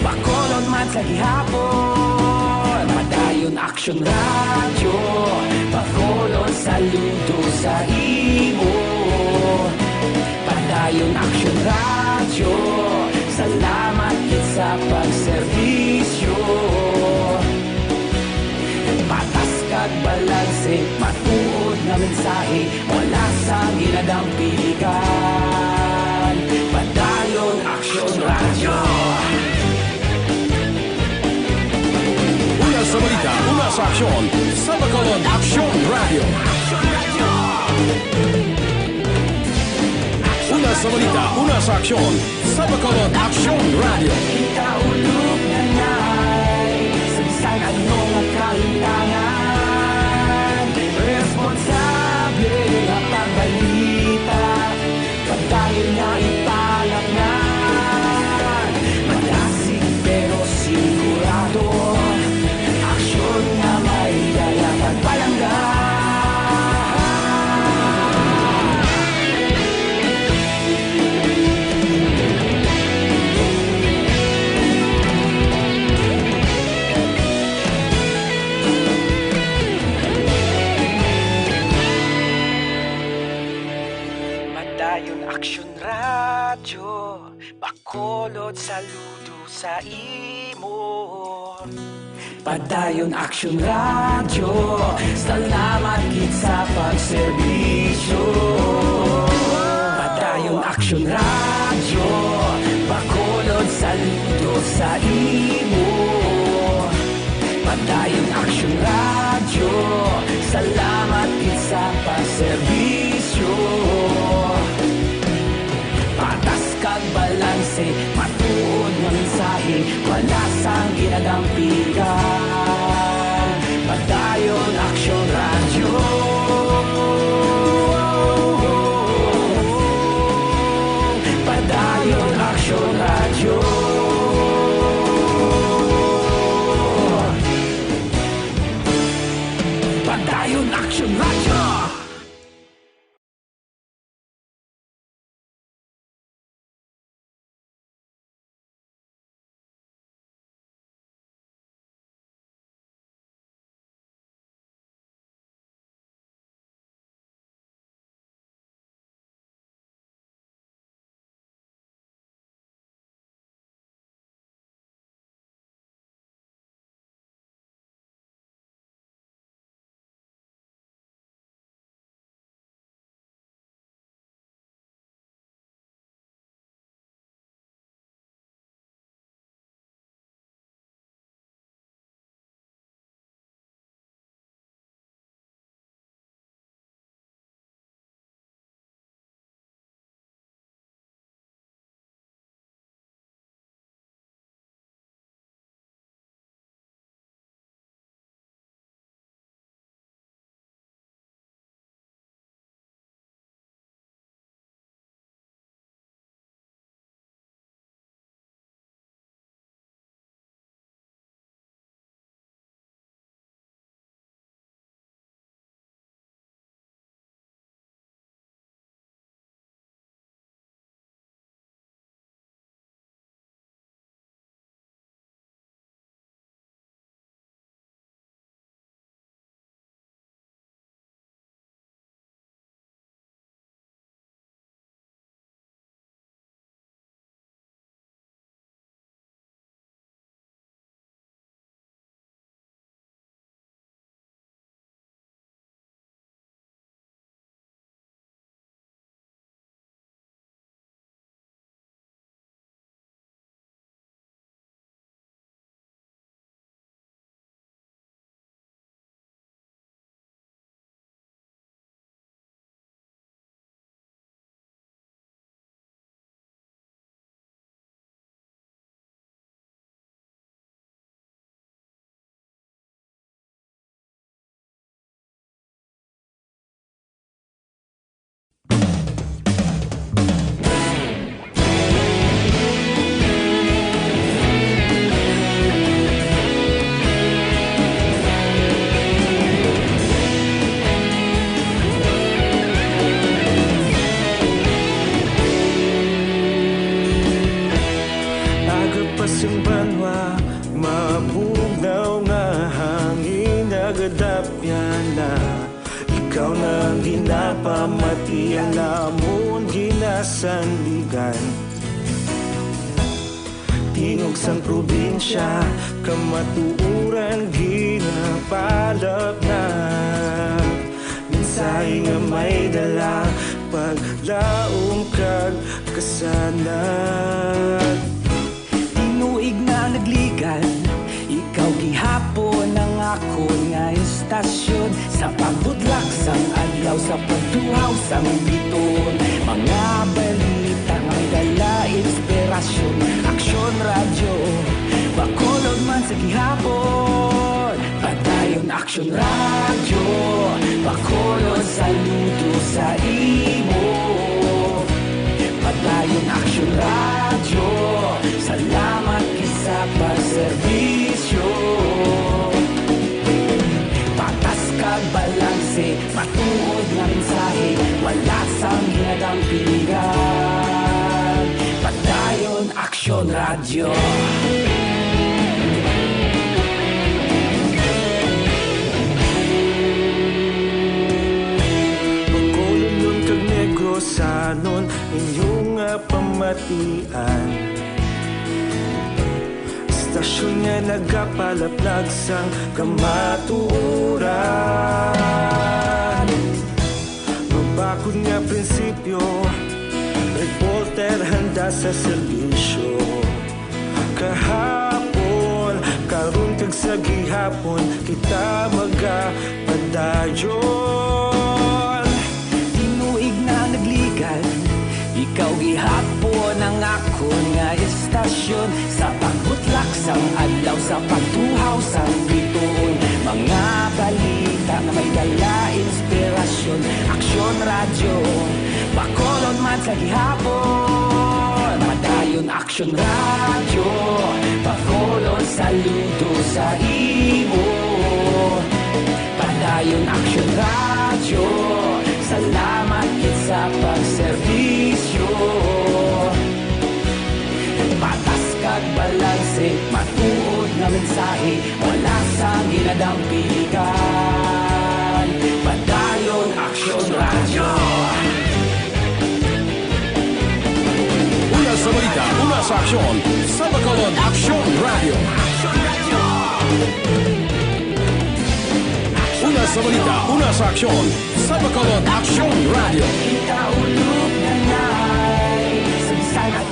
Bacolod man sa gihapon. Padayon Aksyon Radyo, Bacolod, saludo sa imo. Padayon Aksyon Radyo, salamat gid sa pagserbisyo. Patas kag balanse, matuod nga mensahe, wala sang ginadampigan. Padayon Aksyon Radyo. Sa aksyon, sa Bacolod Aksyon Radio. Una sa balita, una sa aksyon, sa Bacolod Aksyon Radio. Ikaulog na ngay sa bisan ano nga kahitangan. Responsable nga pagbalita. Padayon nga ipalaknag, madasig pero sigurado, aksyon nga may dala pagpalangga. Padayon Aksyon Radyo, Bacolod, saludo sa imo. Padayon Aksyon Radyo, salamat gid sa pagserbisyo. Padayon Aksyon Radyo, Bacolod, saludo sa imo. Padayon Aksyon Radyo, salamat gid sa pagserbisyo. Patas kag balanse, matuod nga mensahe, wala sang ginadampigan. Padayon Aksyon Radyo. Padayon Aksyon Radyo. Padayon Aksyon Radyo. Agapas ang banwa, mabugnaw nga hangin, nagadapyan na. Ikaw na ang ginapamati, ang amon ginasandigan. Tingog sang probinsya, kamatuoran ginapalapnag. Mensahe nga may dala, paglaom kag kasanag. Tinuig na nagligan, ikaw gihapon ang akon Sang biton, mga balita nga may dala inspirasyon. Aksyon Radyo, Bacolod man sa gihapon. Padayon Aksyon Radyo, Bacolod saludo sa imo. Padayon Aksyon Radyo, salamat gid sa pagserbisyo. Patas kag balanse, matuod nga mensahe, wala sang ginadampigan. Padayon Aksyon Radyo. Bacolodnon kag Negrosanon, inyo nga pamatian. Istasyon nga nagapalaplag sang kamatuoran. Mabakod nga prinsipyo, reporter handa sa serbisyo. Kahapon, karon kag sa gihapon, kita magapadayon. Tinuig na nagligad, ikaw gihapon ang akon nga istasyon. Sa pagbutlak sang adlaw, sa pagtuhaw sang bituon, mga balita nga may dala inspirasyon. Aksyon Radyo, Bacolod man sa gihapon. Padayon Aksyon Radyo, Bacolod saludo sa imo. Padayon Aksyon Radyo, salamat gid sa pagserbisyo. Patas kag balanse, matuod nga mensahe, wala sang ginadampigan. Padayon Aksyon Radyo. Una sa balita, una sa aksyon, sa Bacolod Aksyon Radyo. Una sa balita, una sa aksyon, sa Bacolod Aksyon Radyo.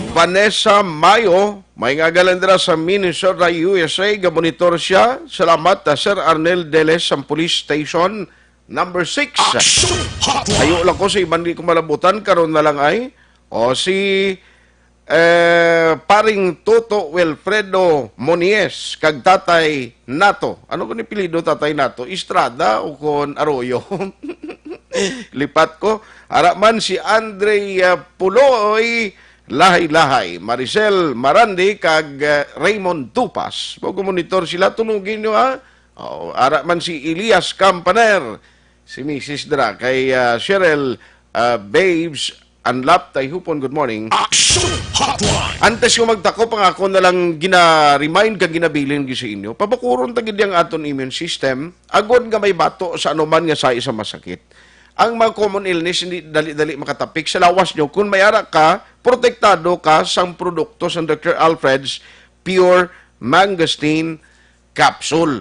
Vanessa Mayo, may nga galandra sa Minnesota, U S A, gamonitor siya. Salamat, ah, Sir Arnel Deles, sa Police Station Number six. Action Hotline. Ayo lang ko sa iban di ko malabutan, karon na lang ay. O si, eh, paring Toto Wilfredo Monies kag Tatay Nato. Ano ko ni apelyido, Tatay Nato? Estrada o kon Arroyo? Lipat ko. Ara man si Andre, ah, Puloy, Lahay-Lahay, Maricel Marandi, kag, ah, Raymond Tupas. Mo ko monitor sila, tunugin nyo, ha? Oo, ara man si Elias Campaner, si Misis Dra, kay, ah, Cheryl, ah, Babes Anlap Tayhupon, good morning. Action Hotline. Antes ko magtakop, ang ako na lang gina-remind kag ginabilin gyud sa inyo, pabakuron ta gid ang aton immune system, agod nga may bato sa anuman nga sahi sa masakit. Ang mga common illness hindi dali-dali makatapik sa lawas nyo. Kung may ara ka, protektado ka sang produkto sang Doctor Alfred's Pure Mangosteen Capsule.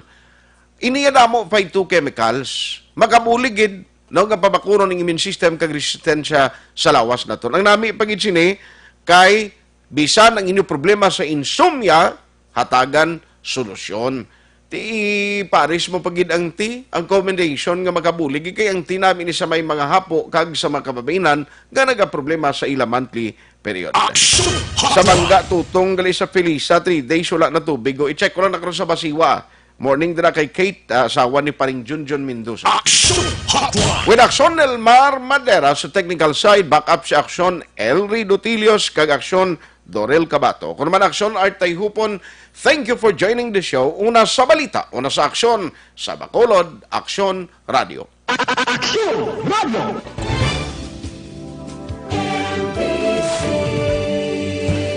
Ini nga damo phytochemicals, makabulig gid, no, nga pabakuron ang immune system kag resistensya sa lawas naton. Ang nami pa gid sini kay bisan ang inyo problema sa insomnia, hatagan solusyon. Ti pares mo pa gid ang tea, ang combination nga makabulig kay ang tea nami ni sa may mga hapo kag sa mga kababain-an nga nagaproblema sa ila monthly period. Action Sa Hotline. Mangga, Tutong, gali sa Felisa, three days wala na tubig. O, i-check ko lang na karon sa Basiwa. Morning dira kay Kate, ah, asawa ni paring Junjun Mendoza. Action Hotline. With Action Elmar Madera sa technical side, back up si Action Elry Dutilios kag Action Dorel Cabato. Ako naman, Action Art Tayhupon, thank you for joining the show. Una sa balita, una sa aksyon, sa Bacolod, Aksyon Radio. Aksyon Radio.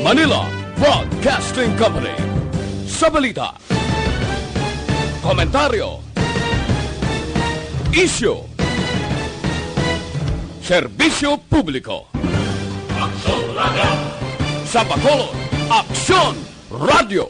Manila Broadcasting Company. Sa balita, komentaryo, isyu, serbisyo publiko. Aksyon Radio. Sa Bacolod, Aksyon Radio.